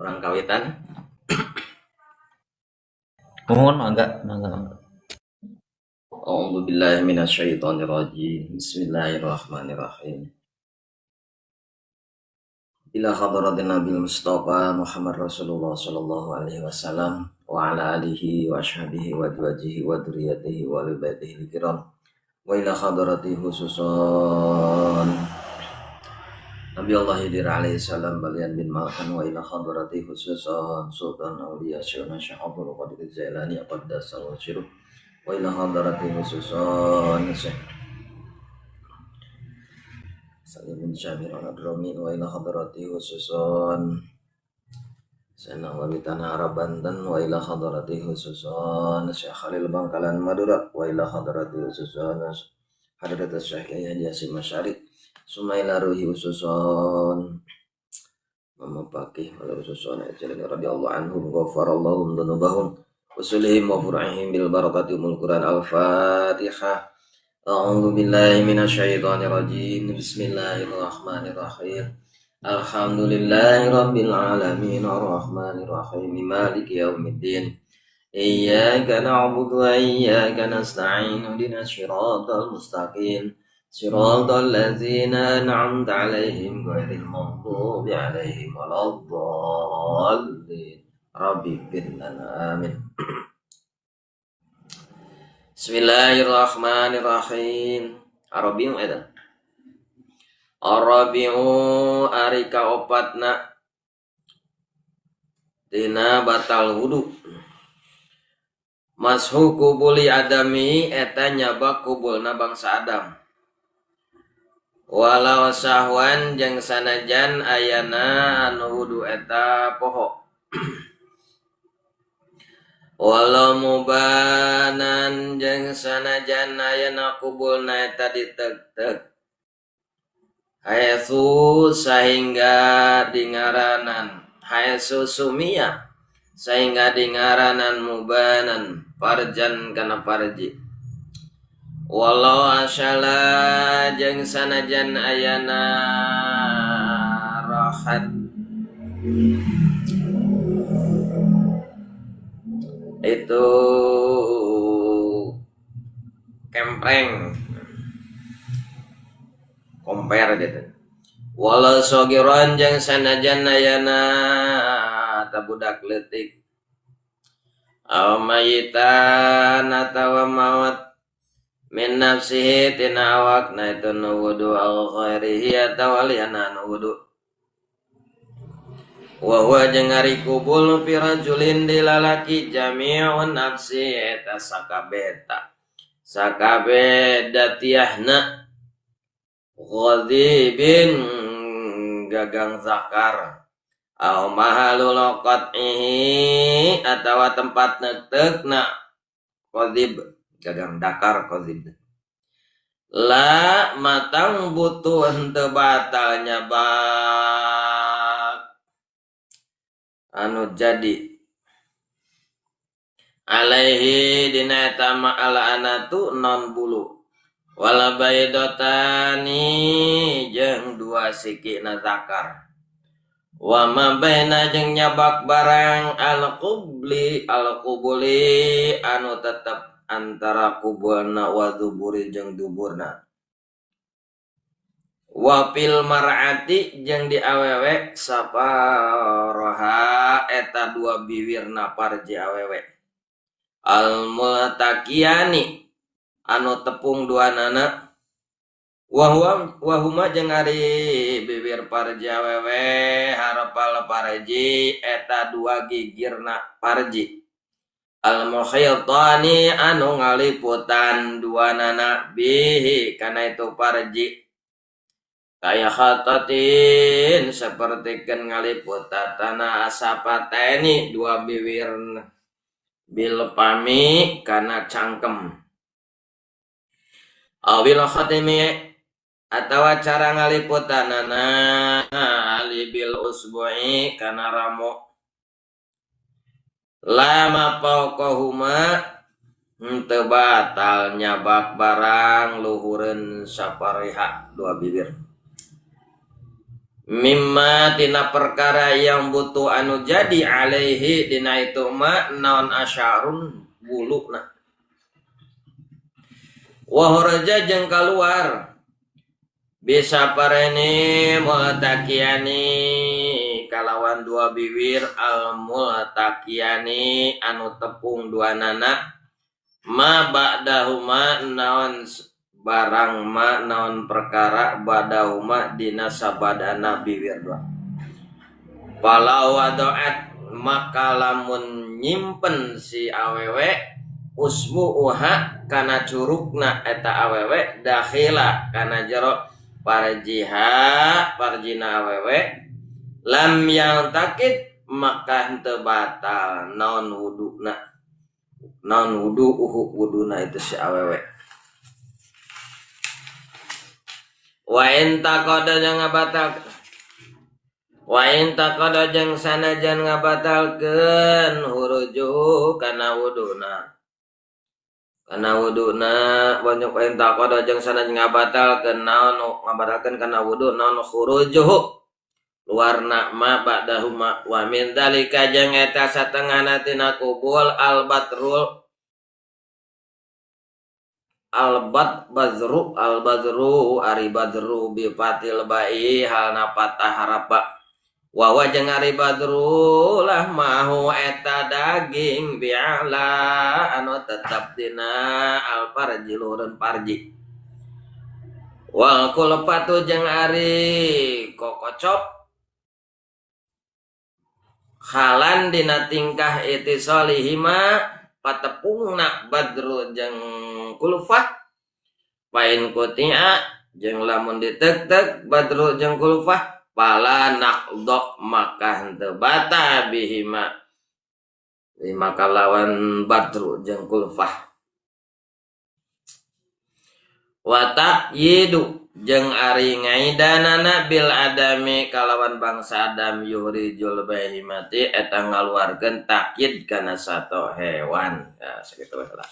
Urang kawitan. Mohon mangga, mangga, mangga. A'udzu billahi minasyaitonir rajim. Bismillahirrahmanirrahim. Ila hadratin Nabi Mustafa Muhammad Rasulullah sallallahu alaihi wasallam wa ala alihi wa ashabihi wa azwajihi wa dzurriyyatihi wa ahli baitihi kiram wa ila hadrati khususan Nabi Allah Khidir alaihi salam balian bin Malkan wa ila hadrati khususan Sultan Aulia Syaikhuna Syekh Abdul Qadir Jailani qaddasallahu sirruh wa ila hadrati khususan Syekh Salim bin Syamir al-Hadrami wa ila hadrati khususan Sayyidina Wabi Tanah Arab Banten wa ila hadrati khususan Syekh Khalil Bangkalan Madura wa ila hadrati khususan Hadrat Syekh Kiai Haji Hasyim Asy'ari Sumaila ruhi khususan Mama Fakih wa khususan Ajalin radhiyallahu anhum ghafarallahu dzunubahum wa sulihim wa fur'ihim bil barakati umul Quran. Al-Fatihah. A'udzu billahi minasyaitonir rajim. Bismillahirrahmanirrahim. Alhamdulillahi rabbil alamin arrahmanir rahim maliki yaumiddin. Iyyaka na'budu wa iyyaka nasta'in ihdinas siratal mustaqim. Siratal ladzina an'amta 'alaihim ghairil maghdubi 'alaihim waladdallin. Rabbi ighfir lana amin. Bismillahirrahmanirrahim. Arabiu eta. Arabiu ari kaopatna tina batal wudu. Mashu kubuli adami eta nyabak kubulna bangsa Adam. Walau sahwan jeung sanajan ayana anu wudu eta poho. Walau mubanan jeung sanajan ayana kubulna eta ditek-tek. Haitsu sahingga dingaranan haitsu sumia sahingga dingaranan mubanan farjan kana farji. Walau asyala jeung sanajan ayana rahat itu kempreng compare gitu. Walau sogiron jeung sanajan ayana tabudak leutik aw mayitan atawa maut min nafsihi tina awakna itu nu wudu aw ghairihi atawa liyana nu wudu. Wa huwa jeung ari kubul fi rajulin di lalaki jami'un nafsi eta sakabeh eta sakabeh datiahna ghadibin gagang zakar aw mahalul qat'ihi atawa tempat neuteukna qadib gagang dakar qadib la matang butuh henteu batal nyabak anu jadi alaihi dina eta ma ala anatu non bulu wala baidotani jeung dua siki na zakar wa ma baina jeung nyabak barang al qubli al qubuli anu tetep antara kubulna wa duburi jeung duburna wa fil mar'ati jeung di awewe saparoha eta dua biwirna parji awewe al multaqiani anu tepung duanana wa huwa wa huma jeung ari bibir parji awewe harapal parji eta dua gigirna parji al mukhaytani anu ngaliputan duanana bihi kana itu parji kaya khatatin sapertikeun ngaliputan tanah asapateni dua bibir bil pami kana cangkem awil khatimi atawa cara ngaliputanana alibil usbu'i kana ramo lama fauqahuma henteu batal nyabak barang luhureun sapariha dua bibir. Mimma tina perkara yang butuh anu jadi alaihi dina itu ma naon asyarun buluna. Wa kharaja jeung kaluar bisa pareni multakiani kalawan dua bibir al multakiani anu tepung dua nana ma ba'dahuma naon barang ma naon perkara badahuma dina sabadana bibir dua. Falau wadoat maka lamun nyimpen si awewe usbuha kana curugna eta awewe dakhila kana jero parjiha parjina awewe lam yang takit maka henteu batal naon wuduna naon wudu wuduna itu si awewe. Wa in taqada jeung ngabatal wa in taqada jeung sanajan ngabatalkeun huruju kana wuduna kana wuduna banyak wa in taqada jeung sanajan ngabatalkeun naon ngabatalkeun kana wudu naon khurujuhu luarna ma ba'dahuma wa min dzalika jeung eta satengahna tina kubul al batrul albat bazru al badru ari badru bi fatil bai halna patah harapa wa wa jeung ari badru lah mahu eta daging bi'ala anu tetep dina al farji luhureun parji wal kulfatu jeung ari kokocok halan dina tingkah itisalihima patepungna badru jeung kulfah pain kutia jeung lamun ditek-tek badru jeung kulfah pala naqdo maka henteu bata bihima maka lawan badru jeung kulfah wa taqyidu jeung ari ngaidanana bil adami kalawan bangsa adam yuhrijul bahimati eta ngaluarkeun takyid kana sato hewan. Ya sakitu we lah.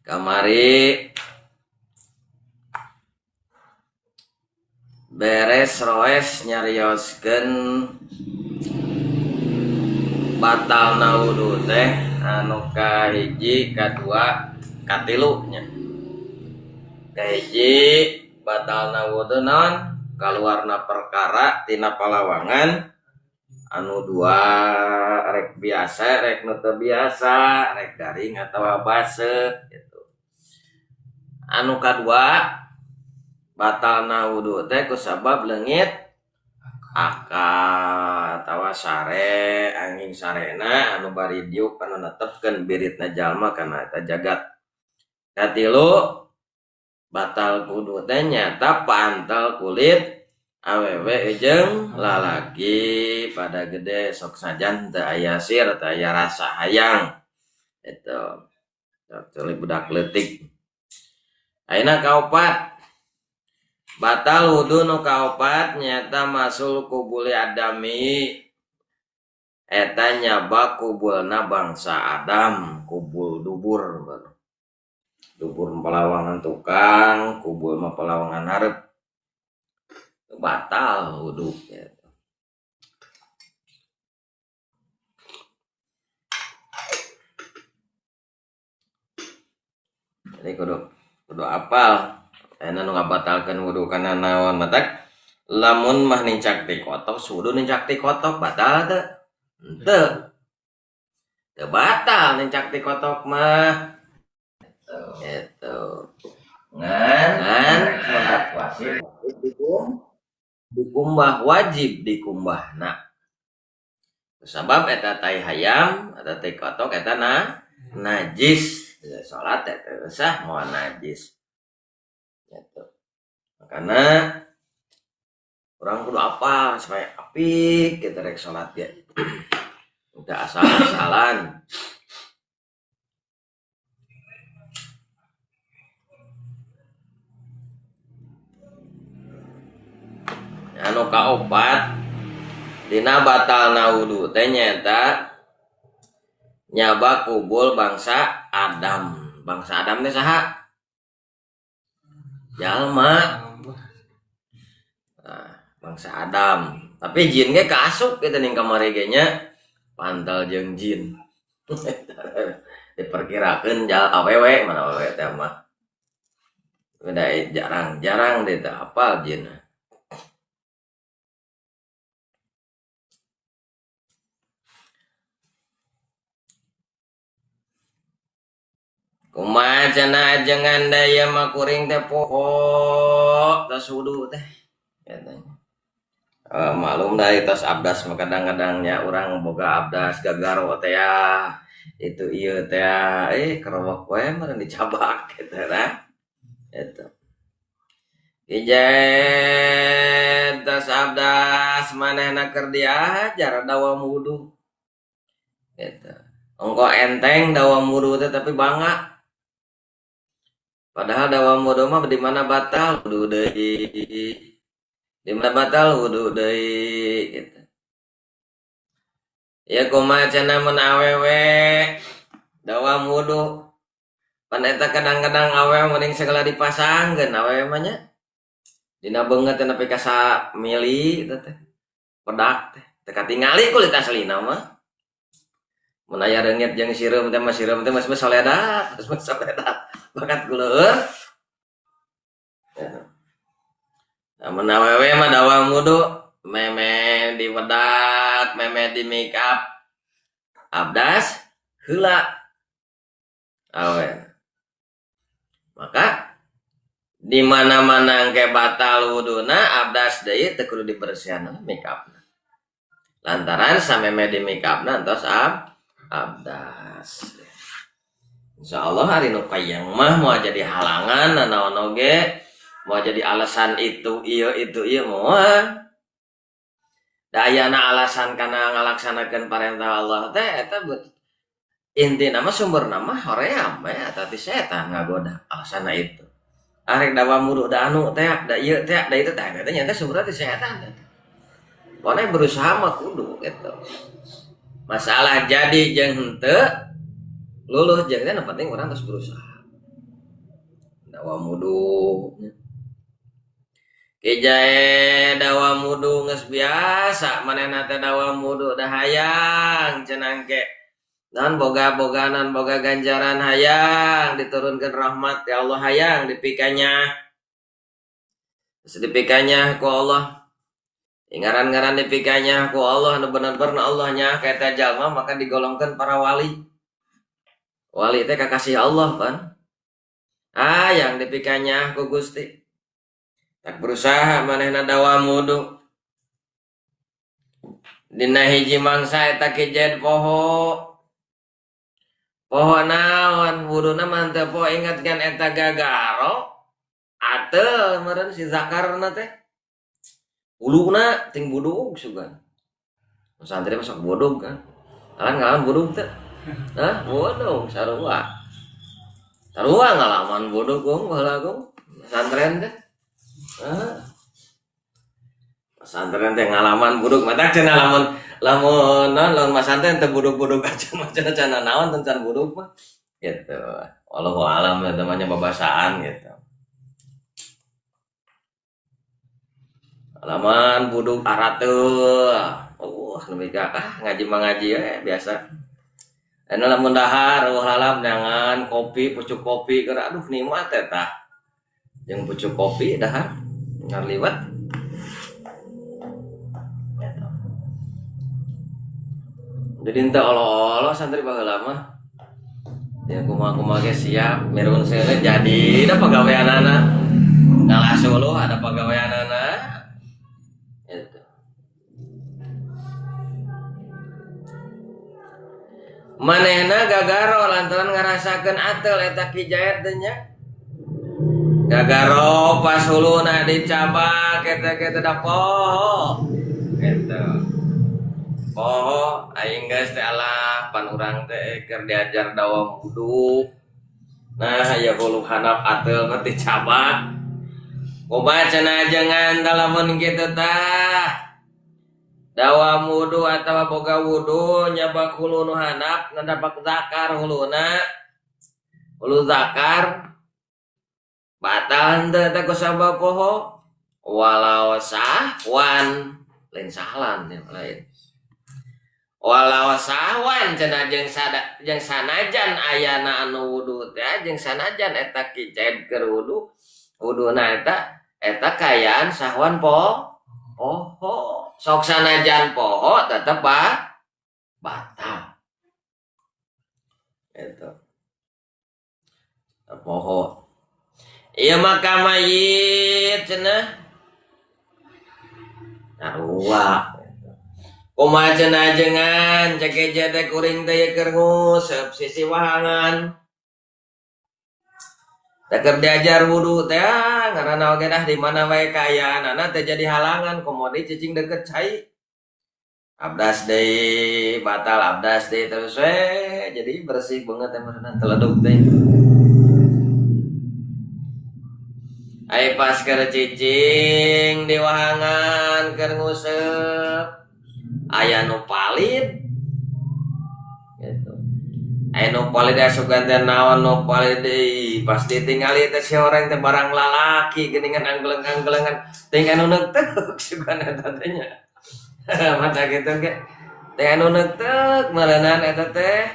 Kamari beres roes nyarioskeun batalna wudu teh anu kahiji kadua katilu nya. Kahiji batalna wudu naon kaluarna perkara tina palawangan anu dua rek biasa rek nu teu biasa rek garing atawa baseuh gitu. Anu kadua batalna wudu teh kusabab leungit akal atawa sare angin sarena anu bari diuk anu netepkeun biritna jalma kana eta jagat. Katilu batal wudu teh nyata pantal kulit awewe jeung lalaki pada gede sok sajan teu aya sir teu aya rasa hayang eta kecuali budak leutik. Ayeuna kaopat batal wudu nu kaopat nyata masul kubuli adami eta nyaba kubulna bangsa Adam kubul dubur dubur palawangan tukang kubul mah palawangan hareup batal wudu gitu. Jadi kudu apal ayeuna nu ngabatalkeun wudu kana naon matak lamun mah nincak ti kotok sudu nincak ti kotok batal teu? Henteu. Teu batal nincak ti kotok mah. Gitu. Ngan wajib dikumbah wajib dikumbahna. Sabab eta tai hayam eta tai kotok eta na najis. Salat eta sah moal najis. Gitu. Makana urang kudu apal supaya apik kita rek salat ge. Udah asal-asalan. Anu kaopat dina batalna wudu teh nyaeta nyabak kubul bangsa Adam. Bangsa Adam teh saha? Jalma. Nah, bangsa Adam. Tapi jin ge kaasup kitu ning kamari ge nya. Pantal jeung jin. Diperkirakeun jal awewe mana awewe teh mah. Beda jarang-jarang deh teh apal jin. Kumaha cenah ajengan daya mah kuring teh poho tos wudu teh katanya. Maklum dari tos abdas mah kadang-kadangnya urang boga abdas gagaro teh ya. Itu ieu teh ya, kerowok we meureun dicabak kitu nah. Eta. Ijen tos abdas manehna keur diajar dawam wudu. Eta. Ongko enteng dawam wudu teh tapi bangga. Padahal dawam wudu mah di mana batal wudu deui. Di mana batal wudu deui gitu. Ya kumaha cenah mun awewe dawam wudu. Pan eta kadang-kadang awewe mending segala dipasangkeun awewe mah nya. Dina beungeut teh nepi ka samili eta teh. Pedak teh teu katingali kulit aslina mah. Mun aya reungit jeung sireum teh mah sireum teh geus soledat, geus soledat. Bakat kuleur. Nah, mun awewe mah dawam wudu meme diwedak, meme di make up. Abdas heula. Awe. Maka di mana-mana engke batal wuduna abdas deui teu kudu dibersihan make upna. Lantaran sameme di make upna entos abdas. Insyaallah hari nu kayang mah moal jadi halangan nanaon oge, moal jadi alasan itu ieu itu ieu moal. Da ayana alasan kana ngalaksanakeun parentah Allah teh eta intina mah sumberna mah hoream we eta ti setan ngagoda alasanna itu. Arek dawam wudu da anu teh da ieu teh da itu teh eta nya teh sumberna ti setan eta. Pokona berusaha mah kudu gitu. Masalah jadi jeung henteu luluh jeung teh nu penting urang terus berusaha. Dawam wudu. Kijae dawam wudu geus biasa manehna teh dawam wudu da hayang cenah engke. Naon boga-boganan boga ganjaran hayang diturunkeun rahmat ya Allah hayang dipikanya. Geus dipikanya ku Allah. Ngaran-ngaran dipikanya ku Allah nu bener-bener Allah nya ka eta jalma maka digolongkeun para wali. Wali teh kakasih Allah pan. Ah yang dipikanya ku Gusti. Tak berusaha manehna dawam wudu. Dina hiji mangsa eta kijen poho. Poho naon wuduna mah teu poho ingat kan eta gagaro. Ateul meureun si zakarna teh. Uluna ting budug sugan. Santri mah sok budug kan. Alan ngalaman budug teh. Hah, budug sarua. Sarua ngalaman budug gong baheula gong. Pesantren teh. Hah. Pesantren teh ngalaman budug mata cenah lamun lamun naon lamun masantren teh budug-budug acan mah cenah cenah naon teh can budug mah. Gitu. Wallahu alam ya namanya babasaan gitu. Alaman budug arateul. Nepi ka ngaji mah ngaji we biasa. Anu lamun dahar eueuh lalap neangan kopi, pucuk kopi keur aduh nikmat eta. Jeung pucuk kopi dahar ngarliwat. Eta. Jadi henteu olo-olo santri baheula mah. Ya kumaha-kumaha ge siap mirun seuneu jadi da pagaweanana. Ngalah suluh ada pagaweanana. Eta. Manehna gagaro lantaran ngarasakeun ateul eta Ki Jaed teh nya. Gagaro pas huluna dicabak eta ge teh da poho. Eta. Poho aing geus teh alah pan urang teh keur diajar dawam wudu. Nah, aya hulu handap ateul mah dicabak. Kumaha cenah ajengan lamun kitu tah dawam wudu atawa boga wudu nyabak hulu nu handap ngadapak zakar huluna hulu zakar batal henteu teh ku sabab poho walau sahwan lain sahlan lain walau sahwan cenah jeung jeung sanajan ayana anu wudu teh jeung sanajan eta kiced keur wudu wuduna eta eta kayaan sahwan poho sok sanajan poho tetep batal eta poho ieu mah ka mayit cenah sarua kumaha cenah ajengan cek eje teh kuring teh keur nguseup sisi wahangan Keur diajar wudu teh ngaranna oge dah di mana wae kaayaanana teh jadi halangan komo deui cicing deukeut cai. Abdas deui batal abdas deui terus we jadi bersih banget teh meureunna teledug teh. Ai pas keur cicing di wahangan keur nguseup aya nu palid gitu. Aya nu palid asup teh naon nu palid deui pas ditingali teh si horeng teh barang lalaki geuningan anggeleng-anggelengan teuing anu neukteuk sugan eta teh nya. Mata kitu ge teh anu neukteuk meureunan eta teh.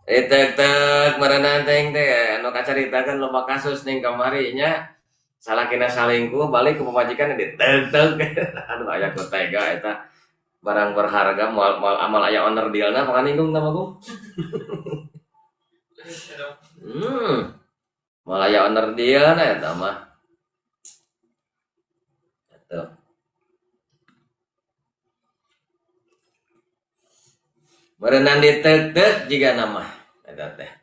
Diteuk-teuk meureunan teuing teh anu kacaritakeun loba kasus ning kamari nya. Salakina salingkuh balik ku pamajikan diteuk-teuk. Aduh aya ku tega eta. Barang berharga moal moal amal aya owner dealna panganinggung tah mah Moal aya owner dealna eta mah. Eta. Meureunan diteuk-teuk jigana mah eta teh.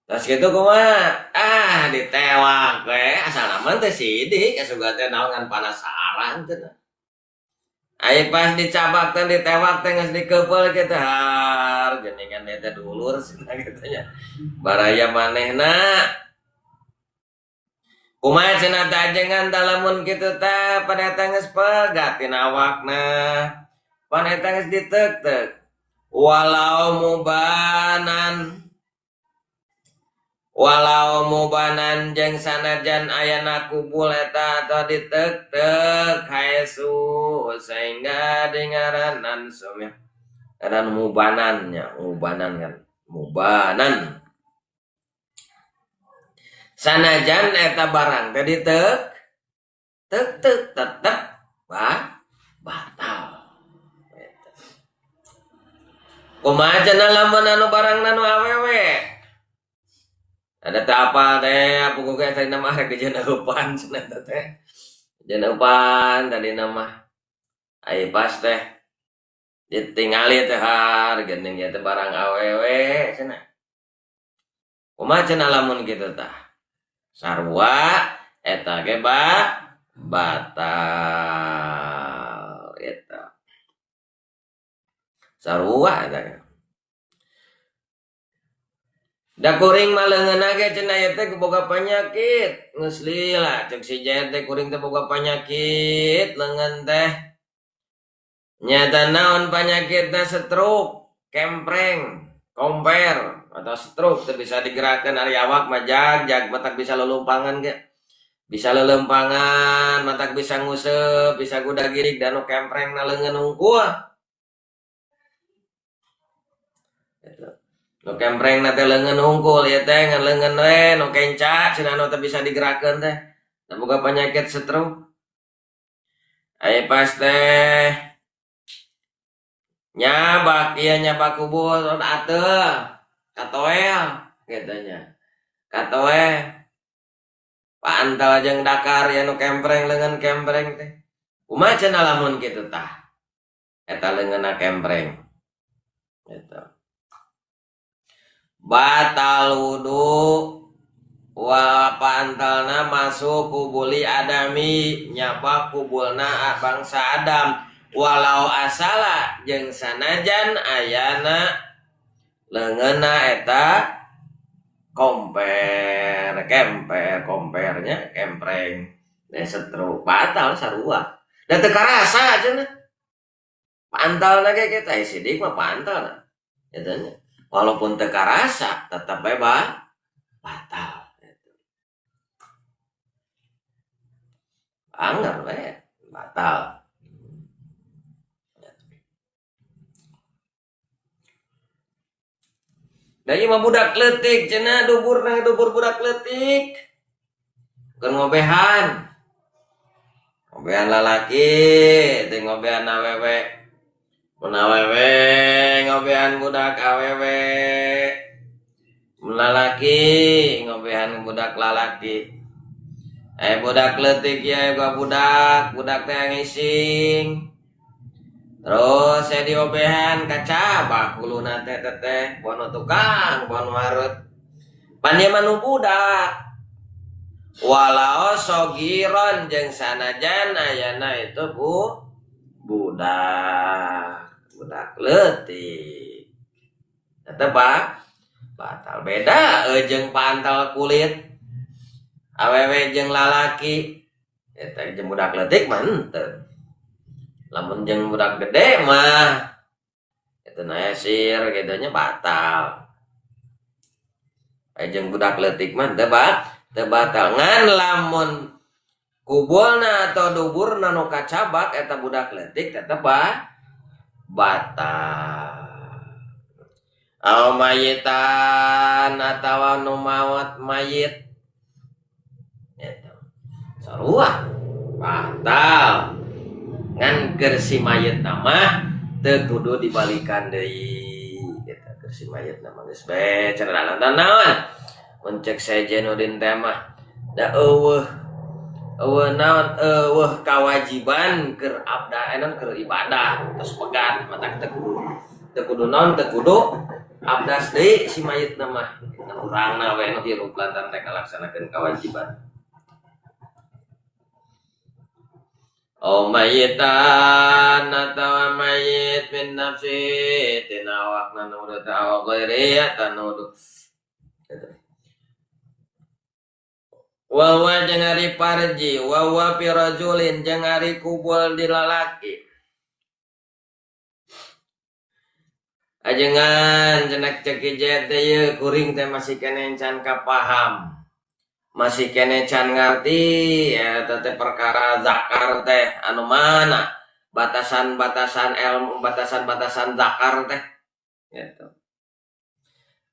Tas kitu kumaha? Ah ditewak we asalna mah teu sidik asup teh naon ngan panasaran cenah. Ai pas dicabak teh ditewak teh geus dikeupel kitu har geuningan ieu teh dulur cenah kitu nya. Baraya manehna. Kumaha cenah teh ajengan tah lamun kitu teh pan eta geus pegat tina awakna. Pan eta geus diteuk-teuk. Walau mubanan walau mubanan jeung sanajan ayana kubul eta atau diteuk-teuk haesu sehingga dingaranan sumya. Ngaran mubanannya, mubanan kan, mubanan. Sanajan eta barang teh diteuk teuk-teuk tetep batal. Kumaha cenah lamun anu barangna nu awewe? Ada teh apal teh puguh ge tadi mah rek dijeneupan cenah teh. Jeneupan tadi mah. Ai pas teh ditingali teh har geuning ieu teh barang awewe cenah. Kumaha cenah lamun kitu tah? Sarua eta ge batal eta. Sarua eta ge. Da kuring mah leungeunna ge cenah ieu teh boga panyakit. Geus lila ceuk si Jaid teh kuring teh boga panyakit leungeun teh. Nyata naon panyakitna stroke, kempreng, komper atau stroke teu bisa digerakkeun ari awak mah jag-jag matak bisa lolumpangan ge. Bisa lelempangan, matak bisa nguseup, bisa gudag-girig da nu kemprengna leungeun hungkul. Eta. Nu kemprengna teh leungeun hungkul ieu teh ngan leungeun we nu kenca cenah nu teu bisa digerakkeun teh. Da boga panyakit stroke. Ai pas teh nyabak ieu nyabak kubur ateu katoel kitu nya. Katoel pantal jeung dakar ieu nu kempreng leungeun kempreng teh. Kumaha cenah lamun kitu tah? Eta leungeunna kempreng. Eta. Batal wudu wa pantalna masuk kubuli adami nyabak kubulna bangsa Adam walau asala jeung sanajan ayana leungeunna eta komper kemper kompernya kempreng stroke batal sarua da teu karasa cenah pantalna ge kita sidik mah pantal eta nya walaupun teu karasa tetep bae batal gitu. Anggar we batal. Da ieu mah budak leutik cenah duburna dubur budak leutik. Keur ngobehan. Ngobehan lalaki teh ngobehan awewe. Mun awewe ngobehan budak awewe. Mun lalaki ngobehan budak lalaki. Budak leutik ieu budak, budak teh ngising. Terus saya diobehan kacabak kuluna teh teteh bono tukang bono marut pan ieu mah nu budak walau sogiron jeung sanajan ayana itu bu budak budak leutik eta batal beda jeung pantal kulit awewe jeung lalaki eta jeung budak leutik mah henteu. Lamun jeung budak gede mah itu nasir gitu nya batal. Jeung budak leutik mah teu batal. Ngan lamun kubulna atau duburna nu kacabak eta budak leutik tetep batal. Au mayitan atawa nu maot mayit eta sarua batal. Ngan keur si mayit mah teu kudu dibalikan deui eta keur si mayit mah geus bae cenah naon mun cek Sejenudin teh mah da eueuh eueuh naon eueuh kawajiban keur abda enan keur ibadah tos pegat mata teu kudu naon teu kudu abdas deui si mayit mah ngan urangna we nu hirup lantaran rek ngalaksanakeun kawajiban. O mayitan atawa mayit min nafsi tina awakna nu teh aw ghairi tanu wa wa jeung ari parji wa wa fi rajulin jeung ari kubul di lalaki ajengan cenah cek hiji teh ieu kuring teh masih keneh can kapaham masih kene can ngarti eta teh perkara zakar teh anu mana batasan-batasan ilmu batasan-batasan zakar teh gitu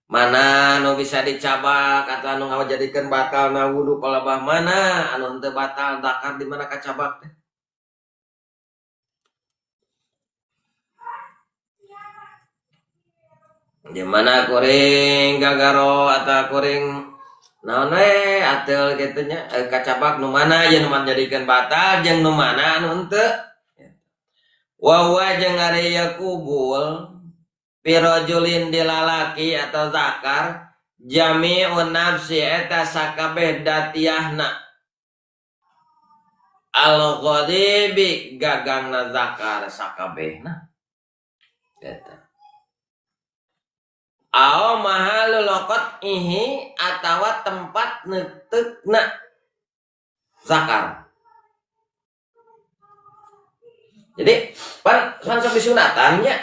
mana anu bisa dicabak atau anu ngajadikeun batal na wudu palebah mana anu henteu batal zakar di mana kacabak teh di mana kuring gagaro atau kuring naon we ateul kitu nya kacabak nu mana ieu nu manjadikeun batal jeung nu mana anu henteu wa wa jeung ari ieu kubul pirajulin di lalaki atau zakar jami'un nafsi eta sakabeh datiahna al ghadibi gagangna zakar sakabehna eta aw mahalul qat'ihi atawa tempat neuteukna zakar. Jadi pan sok disunatan nya.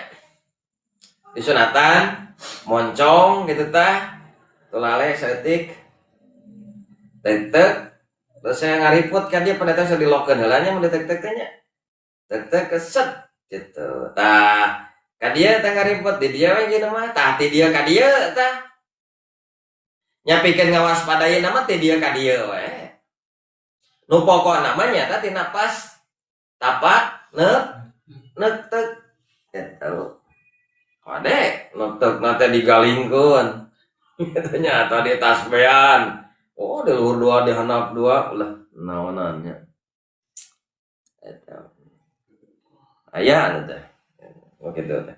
Disunatan moncong gitu tah. Tulale saeutik. Tek-tek terus saya ngariput kan dia pendeta sok dilokeun heula nya mun ditek-tek teh nya. Tek-tek keset gitu. Tah ka dieu teh ngaripot di dieu we jeung mah tah ti dieu ka dieu tah nyapikeun ngawaspadaeun mah ti dieu ka dieu we nu pokona mah nyata tina pas tapak neutek gitu kade neutekna teh digalingkeun kitu nya atau di tasbean oh di luhur dua di handap dua ulah naonan nya eta aya teh begitu teh.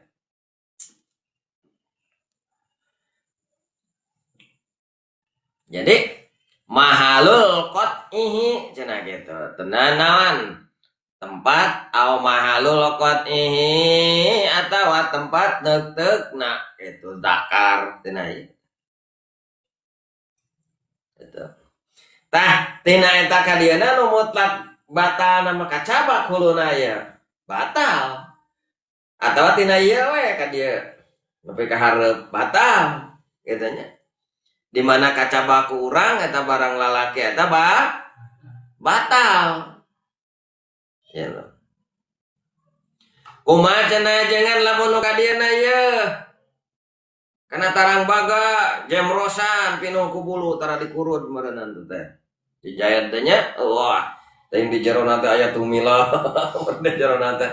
Jadi mahalul qat'ihi cenah kitu. Tenanawan tempat au mahalul qat'ihi atawa tempat neuteukna itu zakar cenah ieu. Itu. Tah tina eta ka dieuna nu mutlak batal nama kacabak huluna ieu. Batal. Atawa tina ieu we ka dieu. Nepi ka hareup batal kitu nya. Di mana kacabak ku urang eta barang lalaki eta batal. Ya lho. Kumaha cenah jangan lamun nu ka dieuna ieu. Kana tarang baga jemrosan pinuh ku bulu tara dikurud meureunnan teh. Dijayat teh nya, wah, teuing di jerona teh aya tumila di jerona teh.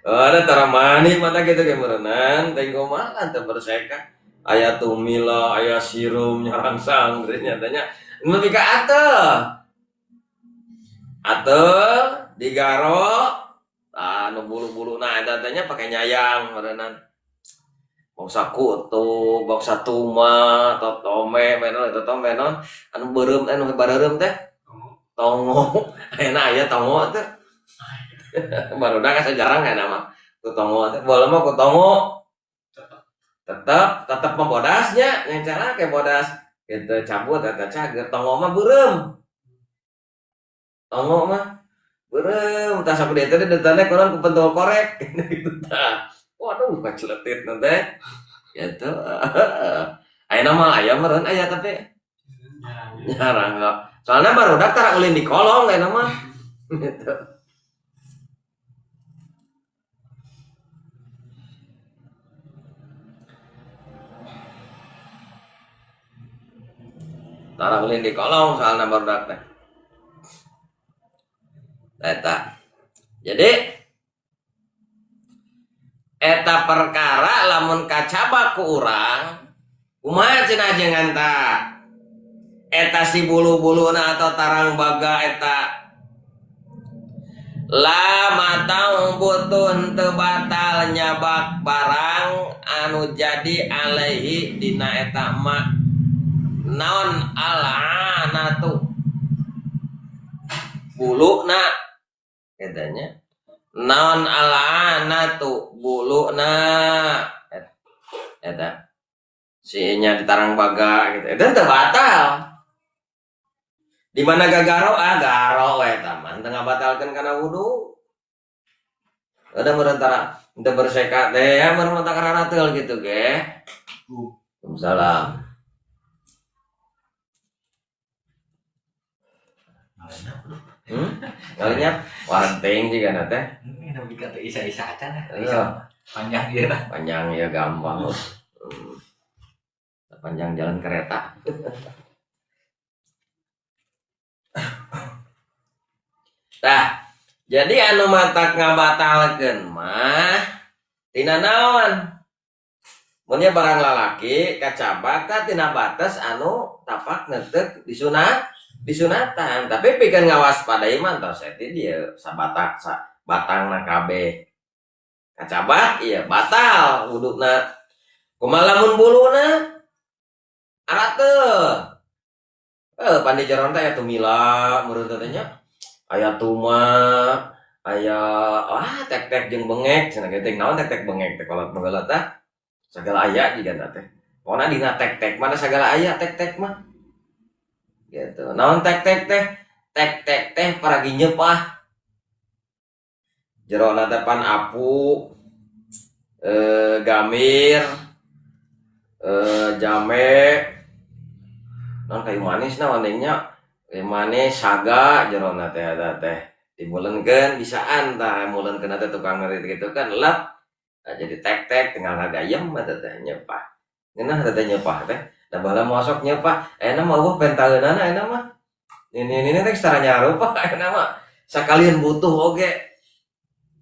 Ada tara mani mata kitu ge meureunnan, teuing kumaha teu berseka. Aya tumila, aya sirum nyarangsang teh nya teh nya. Nepi ka ateuh. Ateuh digaro, anu bulu-buluna eta teh nya pake nyayang meureunnan. Bangsa kutu, bangsa tuma, totome, menon eta tome non, anu beureum anu bareureum teh. Tongo, ayeuna aya tongo teh. Barudak asa jarang ayeuna mah. Ku tongo teh, baheula mah ku tongo. Tetep mah bodasnya, yang cara ke bodas gitu cabut eta cager tongo mah beureum. Tongo mah beureum, tah sok dieu teh ditanda kunaon ku pentul korek gitu tah. Waduh, kaceletit nanti. Gitu. Ayeuna mah aya meureun aya tapi jarang kok. Soalnya barudak tara ulin di kolong ayeuna mah. Gitu. Tara ulin di kolong soalna barudak teh. Eta. Jadi eta perkara lamun kacabak ku urang kumaha cenah jangan ta eta si bulu-buluna atau tarang baga eta la matang butuh teu batal nyabak barang anu jadi alaihi dina eta ma naon al'anatu buluna katanya naon al'anatu buluna eta si nya di tarang baga gitu eta teu batal di mana gagaro ah garo we eta mah teu ngabatalkeun kana wudu ada meureun tara teu berseka teh ya meureun tara kararateul gitu ge. Waalaikumsalam. Ngalinya warting juga na teh. Ini udah dikata isa-isa acan ya. Isa panjang dia lah. Panjang ya gampang. Panjang jalan kereta. Tah, jadi anu matak ngabatalkeun mah tina naon? Mun nya barang lalaki kacabak tah tina batas anu tapak neuteuk disunatan, tapi pikeun ngawaspadai mah tos eta dieu sabatak sa batangna kabeh. Kacabak ieu batal wuduna. Kumaha lamun buluna? Arateuh. Pan di jeron teh aya tumila meureun teh nya. Aya tuma, aya tek-tek jeung bengek cenah ge teh naon tek-tek bengek teh kolot baheula tah. Sagala aya jigana teh. Pokona dina tek-tek mana sagala aya tek-tek mah. Gitu. Naon tek-tek teh? Tek-tek teh paragi nyeupah. Jerona teh pan apu, gamir, jame, naon kayu manis naon deui nya? Kayu manis saga jerona teh eta teh. Dimuleunkeun bisaan tah muleunkeun teh tukang ngeurit kitu kan lep. Nah, jadi tek-tek tinggal ngagayem eta teh nyeupah. Ngeunah eta teh nyeupah teh. Da baheula mah sok nyeupah, ayeuna mah eueuh pentaeunana ayeuna mah. Ini teh secara nyarupa ayeuna mah. Sakalian butuh oge.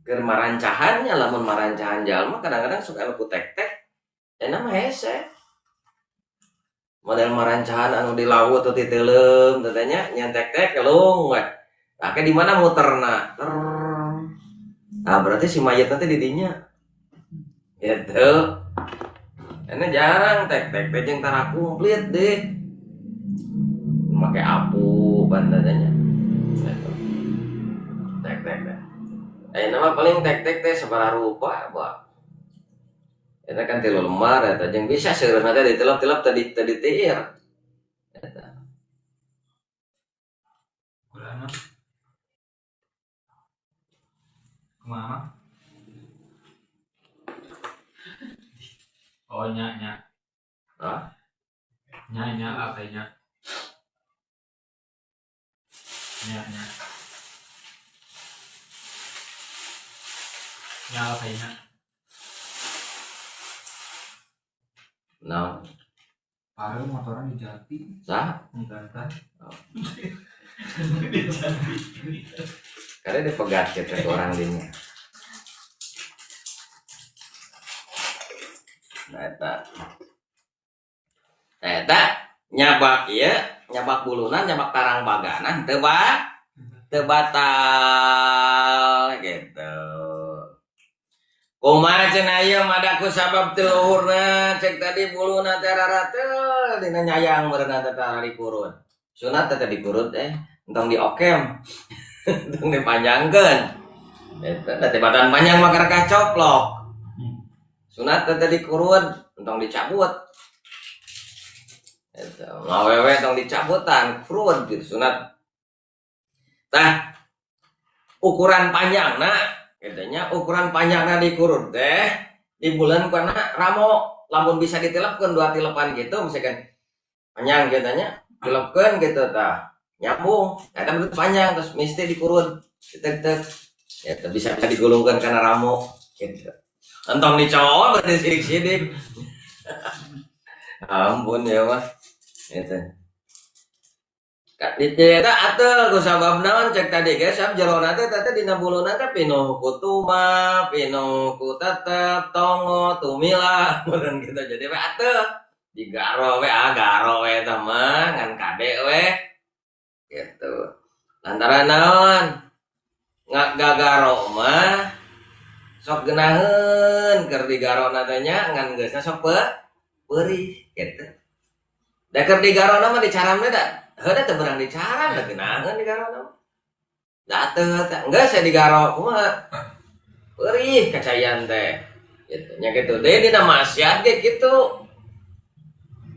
Keur marancahannya lamun marancahan jalma kadang-kadang suka anu ku tek-tek. Ayeuna mah hese. Model marancahan anu di laut atau di teuleum teh nya nyen tek-tek kelung we. Tah ke di mana muterna? Ter. Nah, berarti si mayat teh di dinya. Gitu. Ini jarang tek-tek teh jeung tara komplit deh. Make apu bandanya. Gitu. Tek-tek teh. Ayeuna mah paling tek-tek teh sabaraha rupa, Pak. Eta kan 3 lembar eta jeung bisa seureurna teh ditilep-tilep tadi tiir. Eta. mah. Kumaha mah? Oh nya nya. Hah? Nya nya apa nya? Nya nya. Nya apa nya? Naon? Paru motoran di Jati. Sah? Di. Oh. Di Jati. Karena dipegat gitu ke orang dinya. Nah, eta. Eta nyabak ieu, nyabak bulunan, nyabak tarang baganan teu batal gitu. Kumaha cenah ieu mah ku sabab teu luhurna cek tadi buluna teh rarate dina nyayang meureunna teh tara dikurut. Sunat teh dikurut entong diokem. Entong dipanjangkeun. Eta teh badan panjang mah karek kacoplok. Sunat teh dikurut, entong dicabut. Eta ngawewe entong dicabutan, kurut gitu sunat. Tah ukuran panjangna katanya ukuran panjangna dikurut teh di bulan karena ramo lamun bisa ditilepkeun dua tilepan gitu misalkan panjang katanya tilepkeun gitu tah nyambung eta betul panjang terus mesti dikurut tek-tek ya bisa bisa digulungkeun karena ramo gitu entong dicowok berarti sidik-sidik ampun ya mah gitu. Eta atel ku sabab naon cek tadi ge sab jerona teh teh dina buluna teh pinuh ku tuma, pinuh ku tetep, tongo, tumila meureun gitu. Jadi we atel digaro we garo we teh mah ngan kade we gitu. Lantaran naon ngagagaro mah sok geunaheun keur digarona teh nya ngan geusna sok peurih gitu. Da keur digarona mah dicaramna da heuh teu beurang dicaram da geunaheun digarona mah. Da teu geus saya digaro kumaha peurih kacayan teh gitu nya kitu deui dina maksiat ge kitu.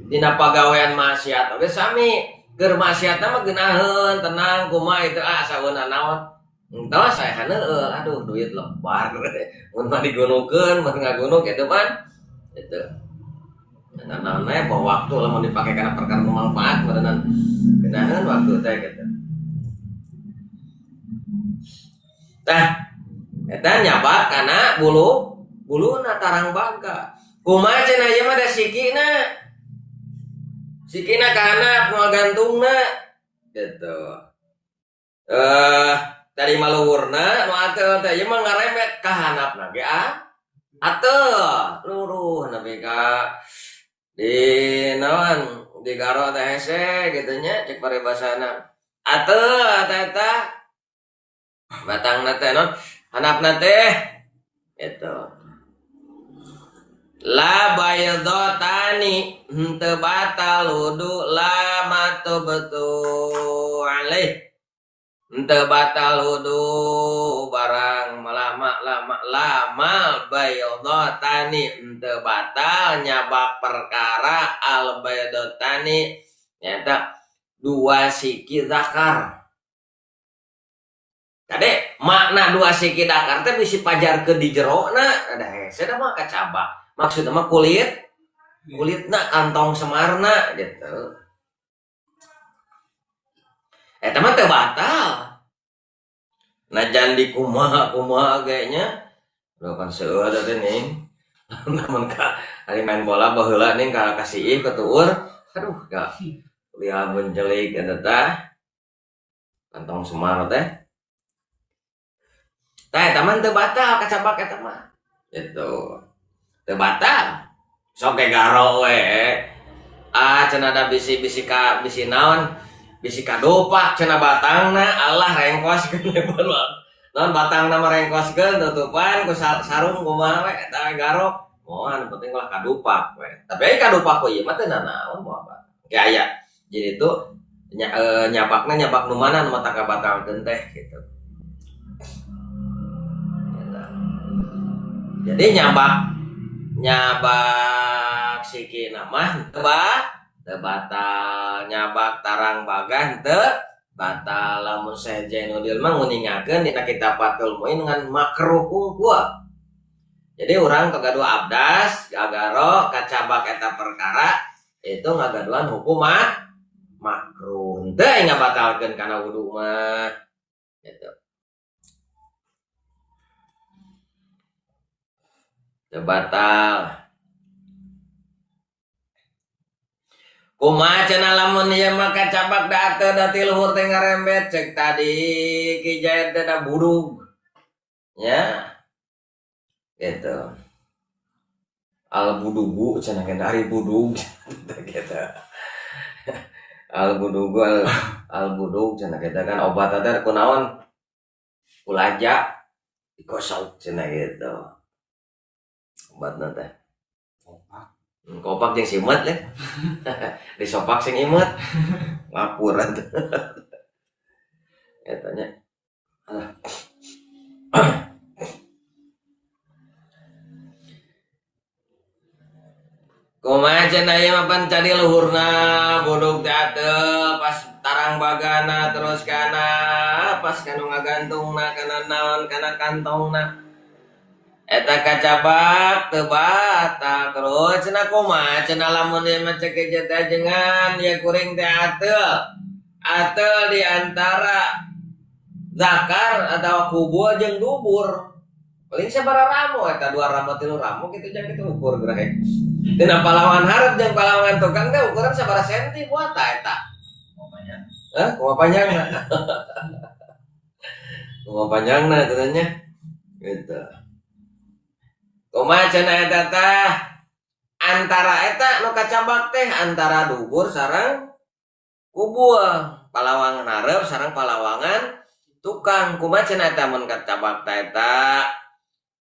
Dina pagawean maksiat oge sami keur maksiatna mah geunaheun tenang kumaha itu saeuna naon entos saya haneul aduh duit lebar mun mah digunukeun mun ngagunuk kitu pan gitu. Nah, naon we bawa waktu lamun dipake kana perkara nu manfaat meureunnan geunaheun waktu teh gitu. Tah eta nyabak kana bulu buluna tarang baga. Kumaha cenah ieu mah da sikina. Sikina ka handap moal gantungna gitu. Tadi maluhurna nu ateul teh ieu mah ngaremet ka handapna ge ateul luruh nepi ka di naon di garo teh hese gitu nya cek paribasana ateul teh eta batangna teh naon handapna teh gitu la baydotani henteu batal wudu la matubtu alaih henteu batal wudu barang lama lama lama baydotani henteu batal nyabak perkara al baydotani nyata dua siki zakar. Kade makna dua siki zakar teh bisi pajarkeun di jerona ada hese da mah kacabak. Maksudna mah kulit kulitna kantong semarna gitu. Eta mah teu batal. Najan di kumaha kumaha ge nya. Udah kan seueur teh ning. Namun ka ari main bola baheula ning ka kasiih ka tuur. Aduh ka lihat menjelik eta tah. Kantong semar teh. Tah eta mah teu batal kacabak eta mah. Gitu. Teu batal. Sok ge garo we. Cenah da bisi-bisi ka bisi naon? Bisi kadopak cenah batangna Allah rengkoskeun naon batangna mah rengkoskeun tutupan ku sarung kumaha we eta garo. Moal nu penting ulah kadupak we. Tapi ai kadupak ku ieu mah teu nanaon moal batal. Ge aya. Jadi itu nyabakna nyabak nu mana nu mata kabatalkeun teh gitu. Gitu. Jadi nyabak sikina mah teu batal, nyabak tarang bagah teu Batal lamun Syekh Jainuddin mah nguningakeun dina kitab Fathul Muin ngan makruh hungkul. Jadi urang teu gaduh abdas, gagaro kacabak eta perkara itu ngagaduhan hukum makruh. Henteu ngabatalkeun kana wudu mah. Gitu. Teu batal. Kumaha cenah lamun ieu mah kacabak da teu da ti luhur teh ngarembet cek tadi Ki Jaid teh da budug. Ya. Gitu. Al budugu cenah ge ari budug gitu. Al budugu al budug cenah kita kan obat teh kunaon? Kulaja dikosok cenah gitu. Obatna teh. Kopak. Kopak jeung simet leh. Disopak sing imet. Lapur atuh. Eta nya. Alah. Kumaha cenah ieu mah pan cadi luhurna budug teh ateu pas tarang bagana terus kana pas kanu ngagantungna kana naon kana kantongna. Eta kacabak teu batal terus cenah kumaha cenah lamun ieu mah cek teh ajengan ieu kuring teh ateul. Ateul di antara zakar atau kubur jeung dubur. Paling sabaraha ramo eta 2 ramo 3 ramo kitu jang kitu ukur geura. Dina palawan hareup jeung palawan tukang teh ukuran sabaraha senti buat eta. Hah, kumaha panjangna? Kumaha panjangna cenah nya? Gitu. Kumaha cenah eta tah? Antara eta nu kacabak teh antara dubur sareng kubur. Palawangan hareup sareng palawangan tukang. Kumaha cenah eta mun kacabak teh eta?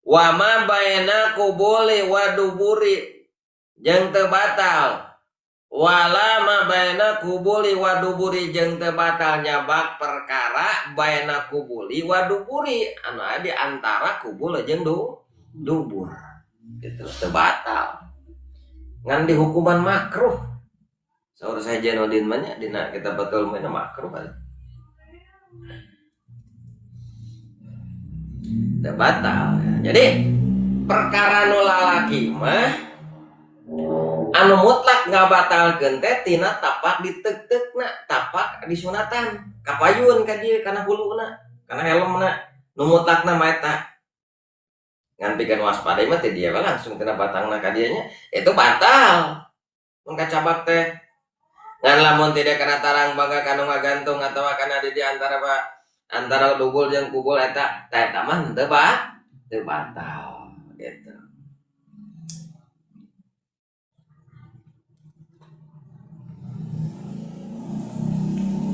Wa ma baina kubuli wa duburi jeung teu batal. Wala ma baina kubuli wa duburi jeung teu batal nyabak perkara baina kubuli wa duburi anu aya di antara kubul jeung dubur. Gitu teu batal. Ngan dihukuman makruh. Saur saya Jainuddin mah nya dina kitab Fathul Muin makruh kan. Teu batal. Jadi perkara nu lalaki mah anu mutlak ngabatalkeun teh tina tapak ditek-tekna, tapak disunatan, kapayun ka dieu kana huluna, kana helmna. Nu mutlakna mah eta. Ngan pikeun waspada mah teh dia langsung tina batangna ka dieu nya, itu batal. Mun kacabak teh. Ngan lamun tidak kana tarang bangga kanu ngagantung atawa kana di antara pak antara dugul jeung kubul eta, tah eta mah henteu teu batal gitu.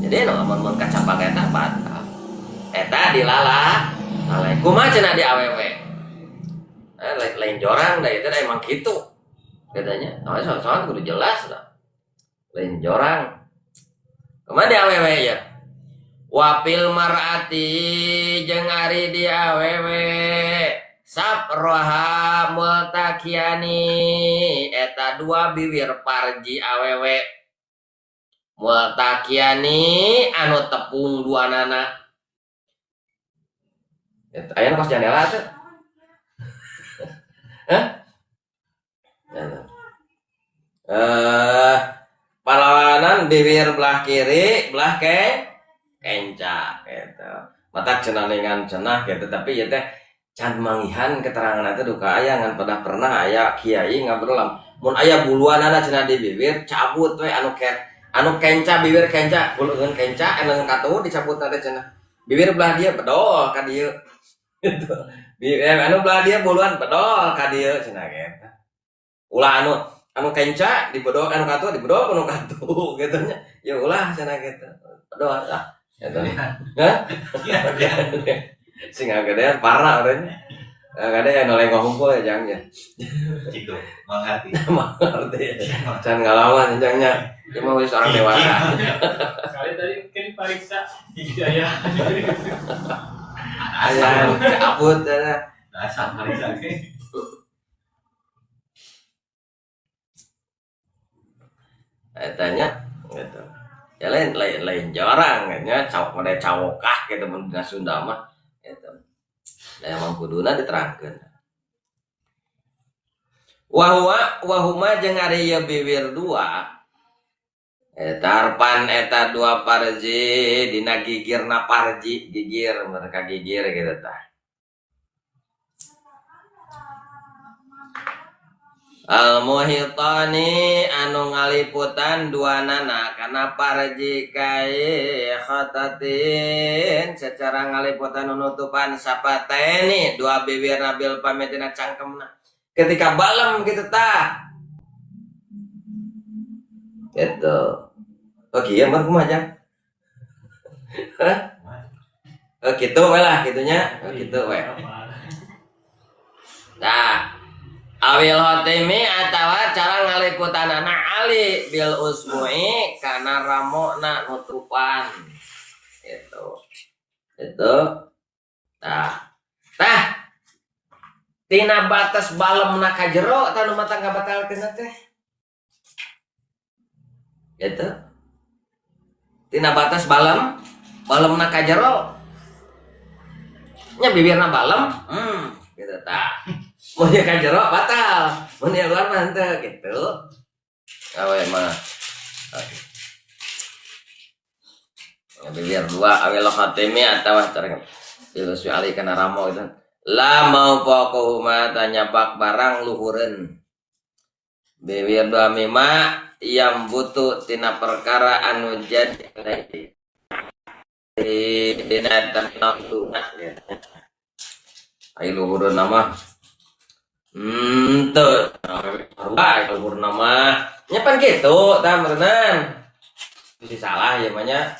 Jadi lamun mun kacabak eta batal. Eta dilala, lalai kumaha cenah di awewe? Lain jorang da itu emang kitu. Katanya, oh, soal-soal kudu jelas lah. Lain jorang. Kumaha di awewe ya? Wapil mar'ati jeung ari di awewe saproha multakiani eta dua bibir parji awewe multakiani anu tepung dua nana. Eta aya nu kos jandela teh. Hah? Palawanan bibir belah kiri, belah kenca gitu. Matak cenah dengan cenah gitu, tapi ieu teh can mangihan keterangan teh duka aya ngan pada pernah aya kiai ngobrol mun aya buluanana cenah di bibir cabut we anu anu kenca bibir kenca bulueun kenca anu katuhu dicabut teh cenah. Bibir belah dieu bedol ka dieu. Gitu. Anu belah dieu buluan bedol ka dieu cenah gitu. Ulah anu kenca dibedol anu katuhu dibedol anu katuhu gitu nya. Ya ulah cenah gitu. Bedol lah. Gitu. Hah? Sing ngagedean parah orangnya. Ada yang noleng ngumpul ya jangnya. Gitu, mengerti. Mengerti. Jangan ngalaman jangnya. Dia mau orang dewasa. Kali tadi mungkin diperiksa. Iya ya. Ayah cabut ya. Dasar periksa ke. Tanya gitu. Ya lain lain lain jarang nya cawok model cawokah gitu mun dina Sunda mah gitu. Da emang kuduna diterangkeun. Wa huwa wa huma jeung ari ieu bibir dua eta arpan eta dua parji dina gigirna parji gigir mereka gigir gitu tah. Al muhitani anu ngaliputan dua nana kana parji kai khatatin secara ngaliputan nutupan sapateni dua bibir nabil pamitina cangkemna ketika balem gitu tah gitu. Oke ya mah kumaha jang? Hah? Oh gitu we lah gitunya. Oh gitu we. Nah, awil hotimi atawa cara ngaliputanana ali bil usmu'i kana ramona nutupan gitu. Itu tah. Tah tina batas balemna ka jero tah nu mata ngabatalkeun teh. Gitu. Tina batas balem balemna ka jero. Nya bibirna balem, gitu tah. Mun ka jero batal, mun luar mah henteu gitu. Awe mah. Ya bibir dua awil khatimi atawa cara bilus ali kana ramo gitu. La mau pokohuma tanyabak barang luhureun. Bibir dua mima yang butuh tina perkara anu jadi dina tanah gitu. Ai luhureun mah teu luhur nama nya pan kitu tah meureunan bisi salah ieu mah nya.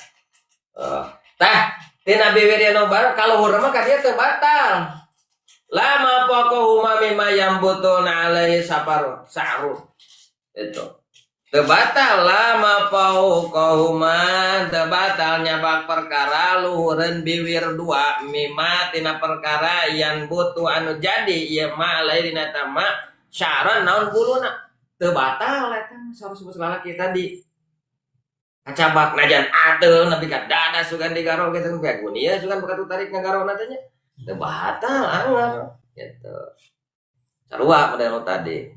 Tah tina bibir nu baru kaluhur mah ka dieu teu batal. Lama pokohuma mimma yambutuna alaihi saparu sa'ru. Itu. Teu batal lama pokohuma teu batal nyabak perkara luhureun bibir dua mimma tina perkara yang butuh anu jadi ieu mah alaihi dina tama syaran naon buluna. Teu batal eta saur lalaki tadi. Kacabak najan ateul nepi ka dada sugan digaro kitu kayak guni ya sugan bakatu tarik ngagarona teh nya. Teu batal anggap gitu. Sarua model nu tadi.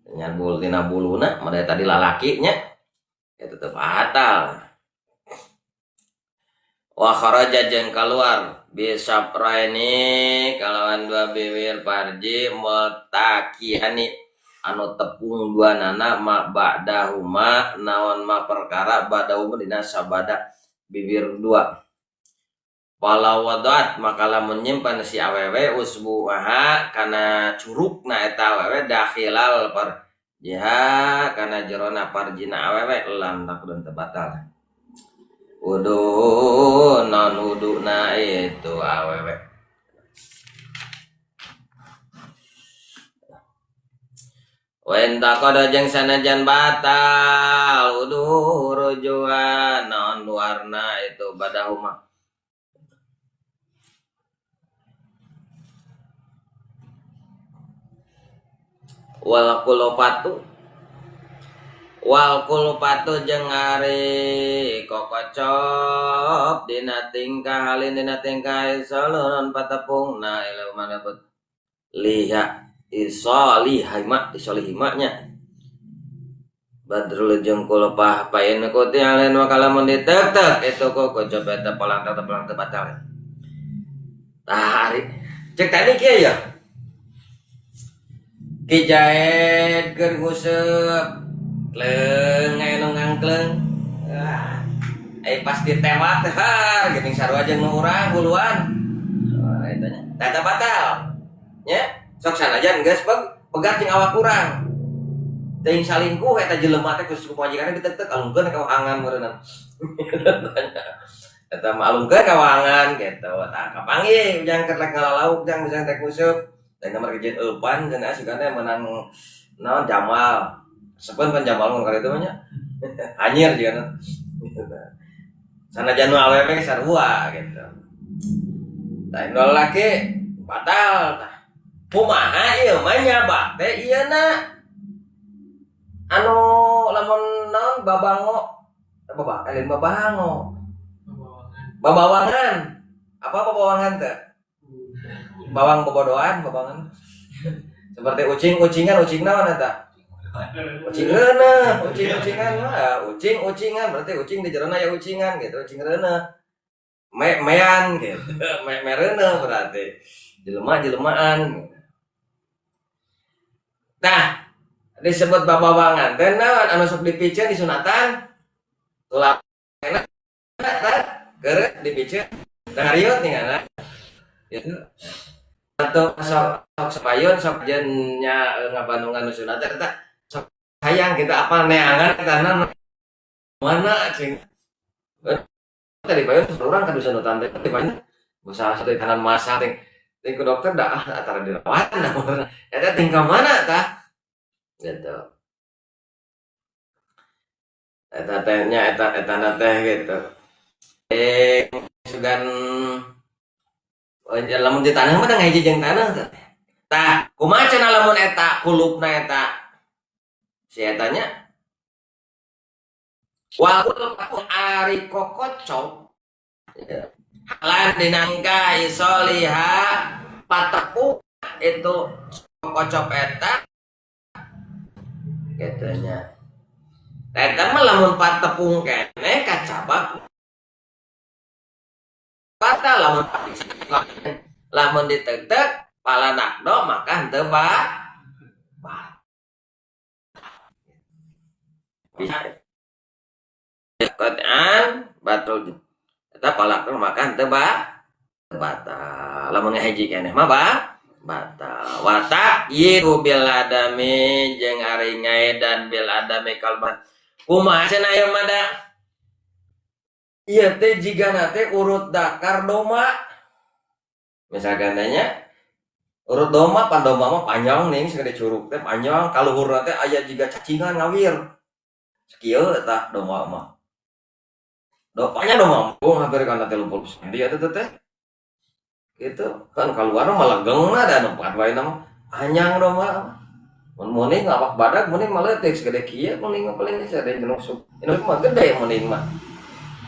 Nyarbul tina buluna model tadi lalaki nya ya tetep batal. Wa kharaja jeung kaluar bisapraini kalawan dua bibir parji multakiani anu tepung dua nana ma ba'dahuma naon ma perkara ba'dahuma dina sabada bibir dua. Walau wadat maka lamun nyimpan si awewe usbuha kana curugna eta awewe dakhilal parjiha kana jerona parjina awewe lam takdun teu batal. Wudu non wuduna itu awewe. Wa in taqada jeung sanajan batal wudu rujuan non warna itu badahuma. Wal kulupatu jeung ari kokocop dina tingkah halin dina tingkah isolon patepungna ieu manebut liha isolihima isolihima nya badrul jeung kulupah pain kuti alen wakalamun ditek-tek itu kokocop eta polang teu batal. Tah ari cek tadi kieu ya Ki Jaed keur nguseup kleung aya nu ngangkleung. Ah, pas ditewak teh har geuning sarua jeung nu urang huluan. Oh, eta nya. Tah batal. Nya, sok sanajan geus pegat jeung awak urang. Teuing salingkuh eta jelema teh khusus pamajikanna ditek-tek alungkeun ka wahangan meureunna. Eta mah alungkeun ka wahangan gitu. Tah kapanggih ujang keur rek ngalalauk jang ujang teh nguseup. Dan nomor kejadian eupan cenah sugana menang naon Jamal. Sepen kan Jamal mun kali itu mah nya. Anjir jeung sanajan nu awewe sarua gitu. Tah nu lalaki Batal tah. Kumaha ieu mah nyabak teh ieu na anu lamun naon babango lain babango. Babawangan. Apa babawangan teh? Bawang bobodoan, babawangan. Seperti ucing-ucingan, ucing naon eta? Ucing reuneuh, ucing-ucingan mah, ucing-ucingan berarti ucing di jerona ya ucingan gitu, ucing reuneuh. Mean gitu, me reuneuh berarti. Jelema-jelemaan. Nah, disebut babawangan teh naon anu sok dipiceun disunatan? Tulang enak tah keureuh dipiceun. Tah ngariut nih gitu. Atau sok sapayun sok jeung nya ngabandungan nu sunat eta sok hayang kita apa neangan etana mana cing. Tadi payun urang ka sunatan teh tadi payun usaha satu tanan masa teh ting ku dokter dah antara dirawat eta ting ka mana tah gitu. Eta teh nya eta etana teh gitu. Sugan lamun di tanah mah da ngahiji jeung tanah teh. Tah, kumaha cenah lamun eta kulupna eta si eta nya wal ari kokocok halan dinangka isoliha patepu itu kokocok eta kitu nya. Eta mah lamun patepung keneh kacabak batal lamun lamun ditetek palanakdo maka henteu batal. Qat'an batal eta palakdo maka henteu batal. Lamun ngahiji keneh mah batal. Wa ta'yidu bil adami jeung ari ngaedan bil adami kalban. Kumaha cenah ieu mah da? Ieu teh jigana teh urut dakar doma. Misalkan tanya urut doma pan doma mah panjang nih sagede curug teh panjang kaluhurna teh aya jiga cacingan ngawir. Sakieu eta doma mah. Panjang doma mah hampir kana 30 cm eta teh. Gitu kan kaluar mah legengna da nu pat wae mah panjang doma. Mun muning awak badag muning mah leutik sagede kieu muning mah paling sagede jenuk sup. Ini mah gede muning mah.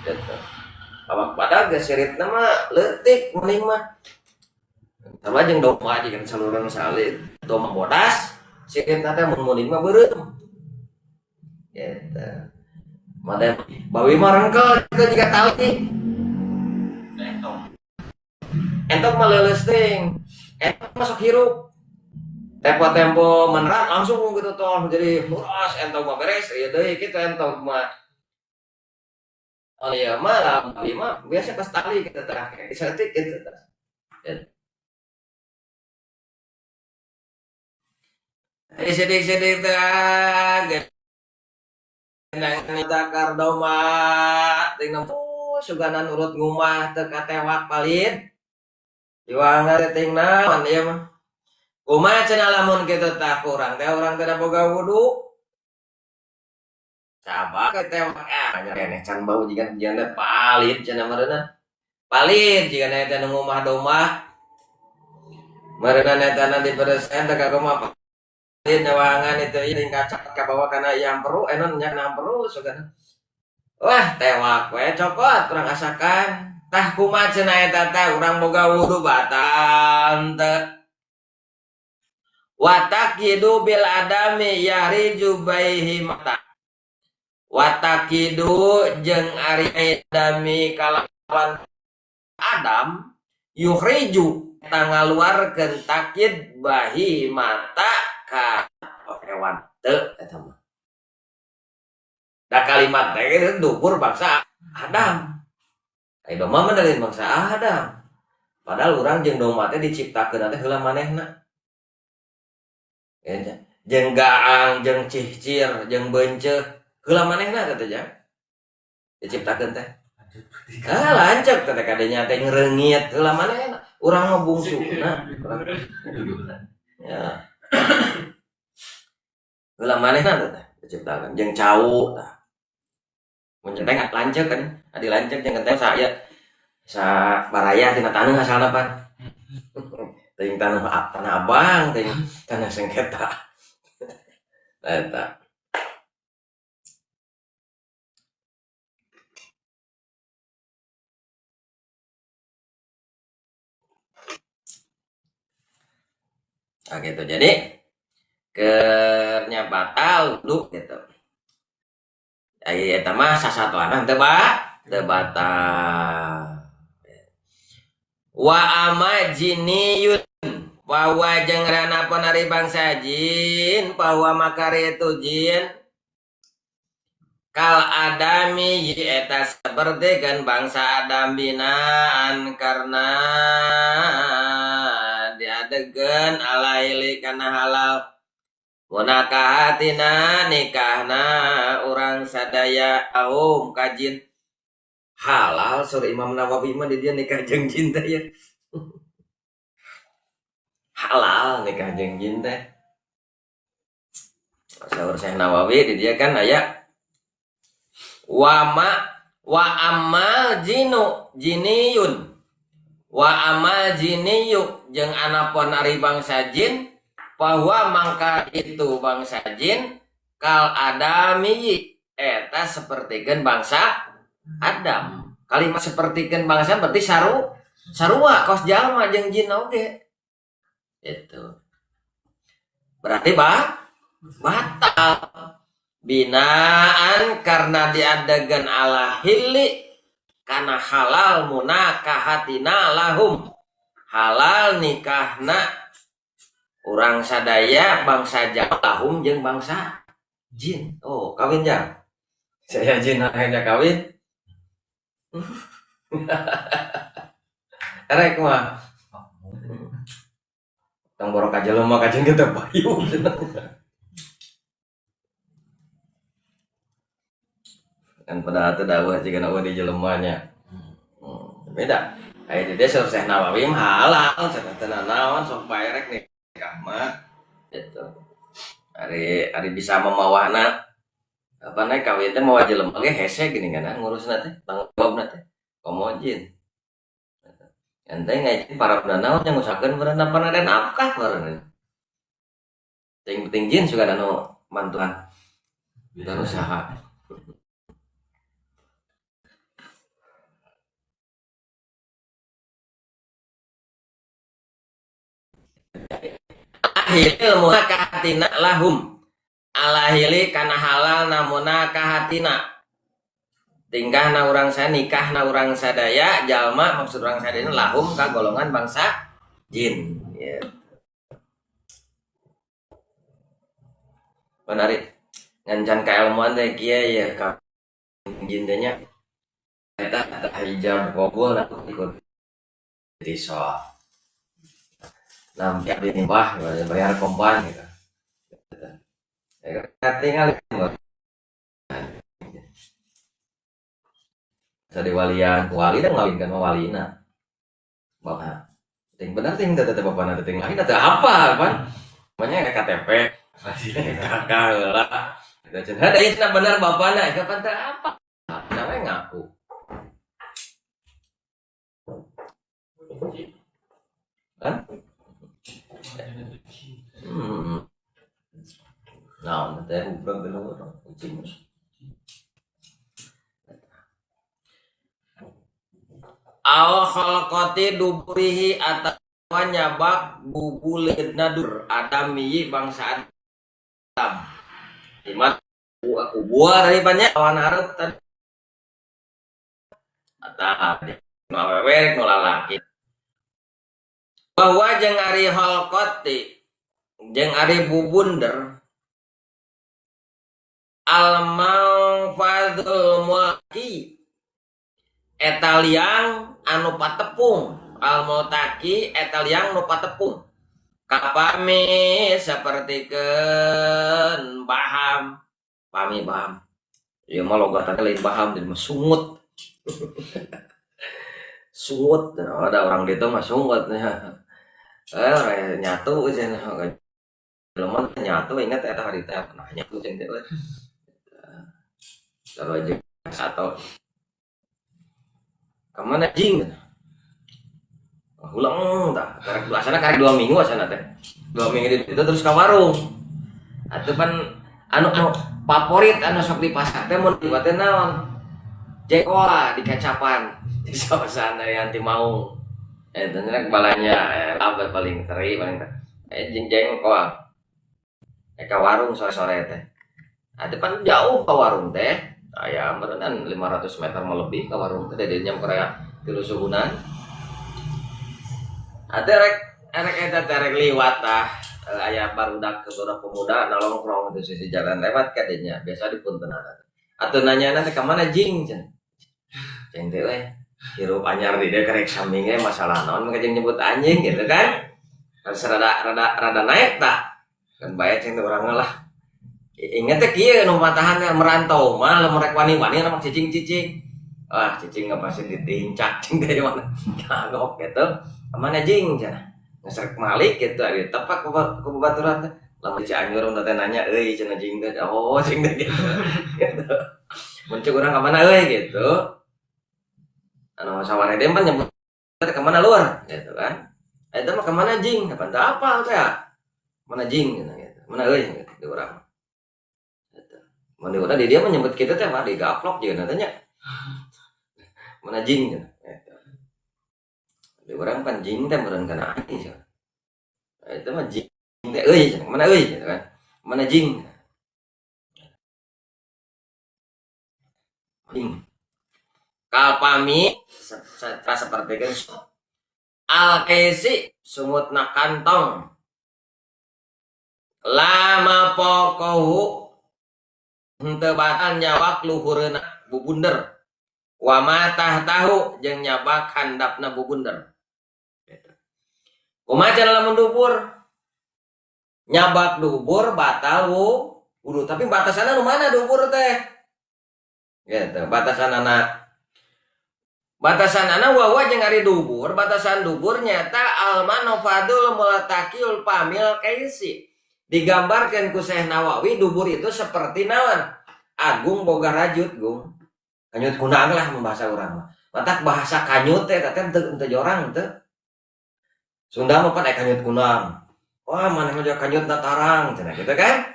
Gitu. Awak badag ge siritna mah leutik muning mah. Sama jeung doma jeung saluran salid, doma bodas, siritna teh mun muning mah beureum. Gitu. Made bawi mah rengkel kitu jiga tali. Entong. Entong mah leuleus teuing. Entong masuk hirup. Tempo-tempo meneran langsung gitu tol jadi muras entong mah beres ieu deui kitu entong mah. Oh iya mah bawi mah biasa pas tali kitu tah saeutik kitu tah. Sidik-sidik teh dakar doma ting suganan urut ngumah teu katewak palid. Diwangar ting naon ieu mah. Kumaha cenah lamun kitu tah urang teh boga wudu. Cabak tewak ah keneh can bau jiga jiga palid cenah meureunna. Palid jiga eta nu ngumah domba. Meureunna eta na diperesan teh ka kumaha palid nyawangan itu ieu kaca kabawa kana ieu amperu enon nya amperu sugan. Wah tewak we cokot urang asakan. Tah kumaha cenah eta teh urang boga wudu batal teu. Watakidu bil adami yahriju baihi mata. Watakidu jeung ari adami kalawan Adam yukhriju tangaluarkeun takid bahi mata ka hewan teu eta mah. Da kalimat teh dukur bangsa Adam. Ai domba mah dari bangsa Adam. Padahal urang jeung domba teh diciptakeun teh heula manehna. Ya, jeung gaang, jeung cihcir, jeung beunceuh heula manehna teh teh diciptakeun teh. Ah lanceuk teh kadenya teh ngreungit heula manehna. Urang mah bungsuna. Ya. Heula manehna teh diciptakeun jeung cau tah. Mun teh lanceuk kan, adi lanceuk jeung teh saya sa baraya tina taneuh asalna pan. Teuing tanah tanah abang, teuing tanah sengketa. Eta. Nah, gitu. Jadi kernya batal wudu gitu. Ai eta mah sasatoana teu teu batal. Wa ama jiniyun bahwa jeung rana ari bangsa jin bahwa makari itu jin kal adami eta seperti kan bangsa Adam binaan karena diadegan alaili kana halal munakahatina nikahna urang sadaya ahum kajin halal sur Imam Nawawi mah di dia nikah jeung jin teh ya. Halal nikah jeung jin teh. Saur Syekh Nawawi di dia kan aya wa ma wa amal jinu jiniyun wa amal jiniyu jeung anapun ari bangsa jin bahwa mangka itu bangsa jin kal adami eta sapertikeun bangsa Adam. Kalimat sapertikeun bangsa berarti sarua kos jalma jeung jin oge. Itu. Berarti batal binaan karena diadegan ala hili kana halal munakahatina lahum halal nikahna urang sadaya bangsa lahum jeung bangsa jin. Oh, kawin jang. Saya jin akhirnya kawin. Erek mah. Tong borok aja lemah kajeng kita payu. Kan pada itu dawah jika nawa di jelemanya. Beda. Kayak di desa Syekh Nawawi mah halal, cenah teu nanaon sok paerek nikah mah. Gitu. Ari bisa memawahna apa naik kawin teh mawa jelema ge hese gini kan ngurusna teh, tanggung jawabna teh. Komo jin. Ente ngajin para naon yang ngusakeun meureun apa dan nafkah meureun. Ting penting jin suka anu mantuan. Dan usaha. Ahil munakahatina lahum. Alahili kana halal namuna kahatina. Tingkahna urang sa nikahna urang sadaya jalma maksud urang sadaya lahum ka golongan bangsa jin. Ya. Menarik. Ngancan kailmuan teh kieu ya ka jin teh nya. Eta hijab qabul ikut diso. Nah, abdi wah bayar kompan gitu. Ya tinggal bisa diwalian, wali teh ngawinkeun mah walina. Bapak ting bener ting teh teh bapana teh ting lain teh apa pan? Banyak KTP. Kakak lah. Cenah da ieu cenah bener bapana, kapan teh apa? Namanya ngaku. Hah? Nah, teh ubrang teh kucing. Aw khalqati duburihi atawa nyabak bubuleudna dur adami bangsa Adam. Imat aku buar dari banyak awan hareup tadi. Atah nu awewe nu lalaki. Bahwa jeung ari khalqati jeung ari bubunder al manfadul mulki eta liang anu patepung al multaki eta liang nu patepung kapami sapertikeun baham pami baham ieu mah logatna lain baham jadi mah sungut. Sungut ada orang ditu mah sungut nya. Nyatu cenah jelema nyatu ingat eta hari teh nah nyatu cenah teh. Kalau aja atau kemana jing? Huleng tah, karek asana karek 2 minggu asana teh. 2 minggu itu terus ka warung. Atuh pan anu favorit anu sok di pasar teh mun dibuat teh naon? Jengkol dikecapan di suasana yang ti maung. Eta nya balanya apa paling teri paling teh. Jeung jengkol. Ka warung sore-sore teh. Atuh pan jauh ka warung teh. Aya meureunnan 500 meter lebih ka warung teh di dinya karaya 3 suhunan. Atuh rek eta teh rek liwat tah. Aya barudak ke pemuda nalongkrong di sisi jalan lewat ka dinya biasa dipuntenan. Atuh nanyana teh ka mana jing cenah. Ceng teh we hirup anyar di dieu karek saming ge masalah naon mah jeung nyebut anjing gitu kan. Harus rada naik tah. Kan bae ceng teh urang lah. Ingat teh kieu nu patahan teh merantau mah lamun rek wani-wani mah cicing-cicing. Wah, cicing nggak pasti ditincak cing dari mana. Kagok gitu. Kemana jing cenah. Ngesrek malik gitu di tepak ku babaturan teh. Lamun di Cianjur mun teh nanya euy cenah jing teh. Oh, cing teh gitu. Gitu. Mun cek urang ka mana euy gitu. Anu sawarede mah nyebut teh ka mana luar gitu kan. Eta mah ka mana jing? Kapan teh apal teh? Mana jing cenah gitu. Mana euy gitu di urang. Gitu. Mun di urang di dia mah nyebut kitu teh mah digaplok jeung tanya. Mana jing cenah gitu. Di urang pan jing teh meureun kana anjing cenah. Eta mah jing teh euy cenah. Mana euy gitu kan. Mana jing? Jing. Kalpami seperti kan al-kaisi sumutna kantong lama pokohu henteu batal nyawak luhureuna bubunder wa ma tahtahu jeung nyabak handapna bubunder. Kumaha cara lamun dubur? Nyabak dubur batal wudu, tapi batasanna nu mana dubur teh? Gitu, batasanana. Batasanana wawa jeung ari dubur, batasan dubur nyata al-manfadul mulatakil pamil kaisi. Digambarkan ku Syekh Nawawi dubur itu seperti naon? Agung boga rajut, Gung. Kanyut kunang lah membahasa urang mah. Matak bahasa kanyut teh teh henteu jorang teu. Sunda mah pan aya kanyut kunang. Wah, maneh mah kanyut na tarang cenah gitu kan?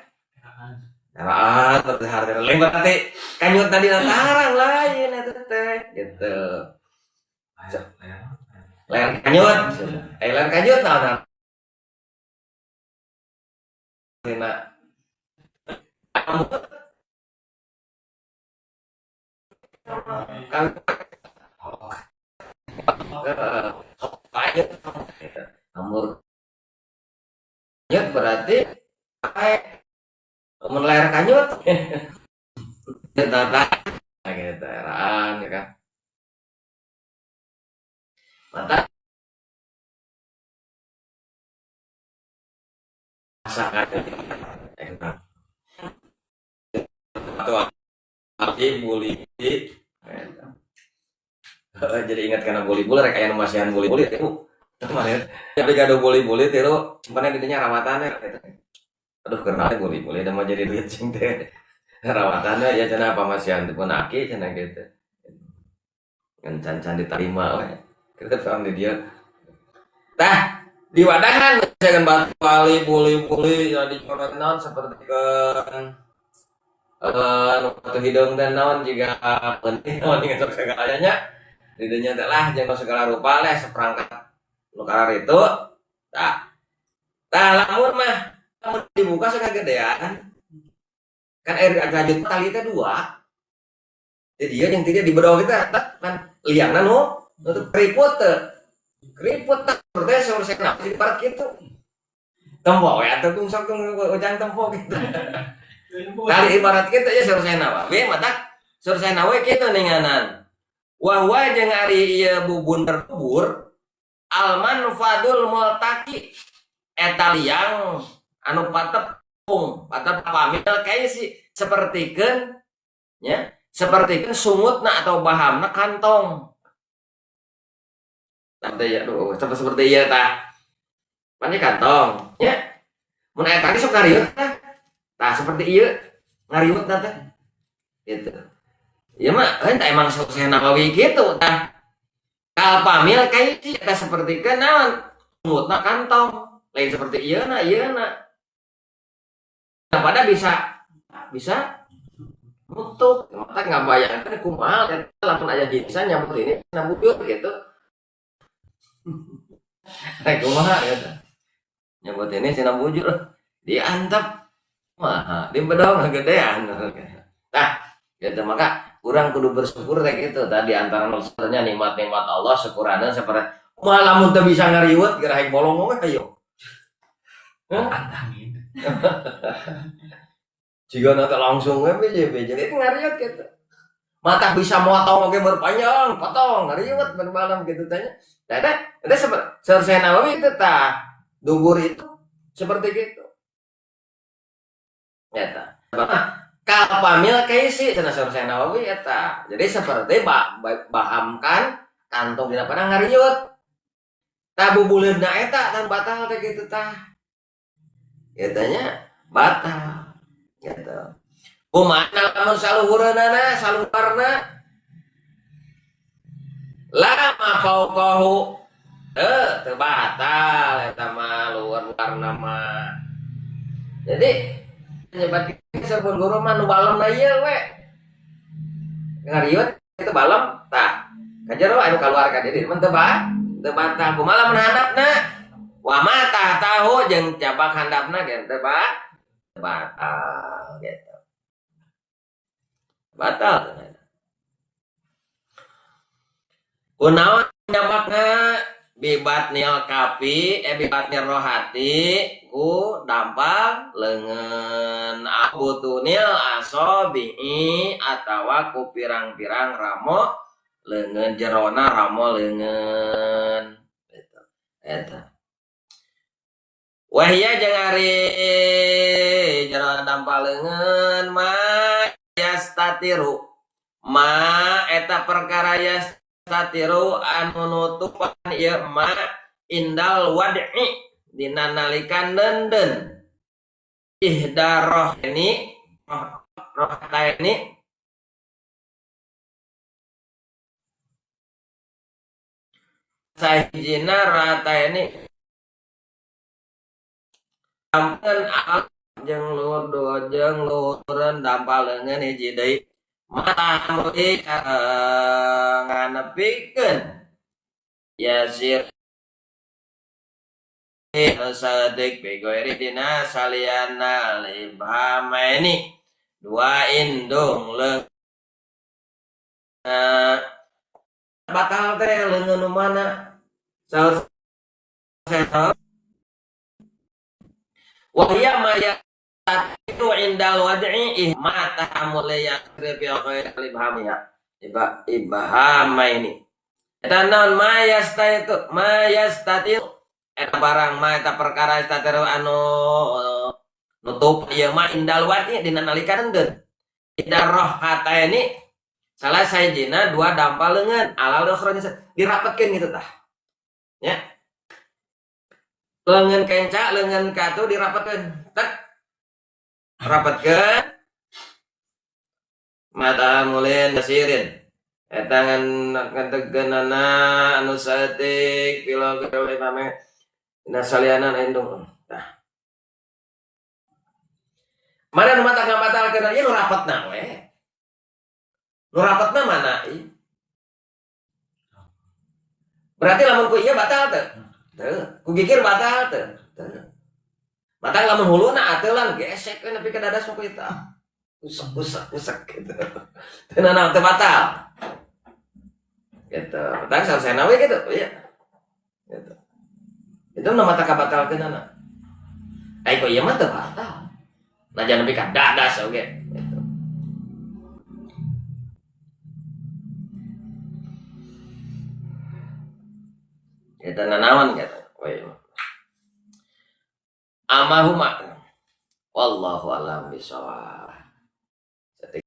Eraan terhar lain berarti kanyut tadi na tarang lain eta teh gitu. Layar kanyut, layar kanyut naon? Tina. Kanyut. Amur kanyut berarti mun layar kanyut. Gitu, eraan ya kan. Mata enak. Atau arti buli. Jadi ingat karena buli-buli rek aya nu masihan buli-buli itu. Kemarin tapi gaduh buli-buli tilu simpannya di dinya rawatannya gitu. Aduh karena buli-buli da mah jadi duit cing teh. Rawatannya ya cenah pamasihan teh pun aki cenah gitu. Ngan can-can diterima we. Kita paham di dia. Tah diwadahan jangan batu wali buli-buli ya dicoret naon seperti ke nu batu hideung teh naon jiga penting naon ingat sok segalanya. Di dinya teh lah jeung segala rupa leh seperangkat nu karar itu. Tah. Tah lamun mah lamun dibuka sok kagedean. Kan air lanjut tali teh dua. Jadi dia yang tidak dibedol kita kan liangna nu nutup keriput teh. Keriput teh teh saur saya di park kitu. Tempo we atuh tung sok tung ujang tempo gitu. Kali ibarat kitu ya saur saya Nawawi matak saur saya Nawawi kitu ninganan. Wah wah jeung ari ieu bubun terbubur al manfadul multaqi eta liang anu patepung patep pamil kaisi sapertikeun nya sapertikeun sungutna atau bahamna kantong. Tah ya duh seperti ieu tah. Pan kantong nya. Mun aya tadi sok ngariut tah. Tah seperti ieu ngariut tah teh. Gitu. Ieu mah henteu emang sok saya Nawawi kitu tah. Kalpamil kayak eta seperti naon mutna kantong lain seperti ieu na ieu na. Pada bisa bisa nutup mata nggak bayangkan kumaha eta lamun aya bisa nyambut ini nyambut gitu. Rek kumaha gitu. Nyambut ini cenah bujur diantep mah di bedong gedean. Nah, gitu maka urang kudu bersyukur teh gitu tadi antara maksudnya nikmat-nikmat Allah syukurana seperti kumaha lamun teu bisa ngariwet geura hayang bolong we ayo. Antangin. Jika nanti langsung we beje-beje itu ngariwet gitu. Mata bisa motong oge berpanjang, potong ngariwet bermalam gitu tanya. Nah, itu seperti Nawawi itu tah dubur itu seperti gitu. Eta. Kalpamil kaisi cenah Syekh Nawawi eta. Jadi seperti bahamkan kantong dina pada ngariut. Tah bubuleudna eta tan batal teh kitu tah. Etanya batal. Gitu. Kumaha lamun saluhureunana saluharna lama fauqahu teu batal eta mah luar-luarna mah. Jadi nyebat sampun guru mah nu balem na ieu we. Ngariut itu balem tah. Ka jero anu kaluar ka dieu mah teu batal. Kumaha lamun handapna? Wa ma tahtahu jeung cabak handapna ge teu batal gitu. Batal. Kunaon nyabakna bibat nil kapi bibat nil rohati ku dampal leungeun abutunil asobi'i atawa ku pirang-pirang ramo leungeun jerona ramo leungeun gitu. Eta wahya jeung ari jerona dampal leungeun ma yastatiru ma eta perkara yastatiru anu nutupan ieu ma indal wad'i dina nalika neundeun ihdaroh ini rohataini sahijina rohataini ampen al jeung luhur jeung luhureun dampal leungeun hiji deui mata muli nganepikeun yasir sadik bigoiri dina saliana libhamaini dua indung leungeun batal teh leungeun nu mana saur saya wa hiya ma itu indal wad'i ma tahammul yaqri bi ghairi ibhamiha ibhamaini eta naon ma yastaitu ma yastati eta barang ma eta perkara yastatiru anu nutup ieu ma indal wad'i dina nalika neundeun ida rohataini salah sajina dua dampal leungeun alal ukhra dirapetkeun gitu tah nya leungeun kenca leungeun katu dirapetkeun tek rapatkeun mata mulin yasirin eta ngan ngategeunana anu saeutik pilo gele mame dina saliana indung tah mana nu mata ngabatalkeun ieu nu rapatna we nu rapatna mana ieu berarti lamun ku ieu batal teu teu ku gigir batal teu teu matang lamun huluna atelan gesek we nepi ka dadas ku eta usek usek usek gitu teu nanaon teu batal gitu tang salesena we gitu iya gitu itu nu mata kabatalkeunana ai ku ieu mah teu batal najan nepi ka dadas oge gitu eta nanaon gitu we amahuma wallahu alam bisawab.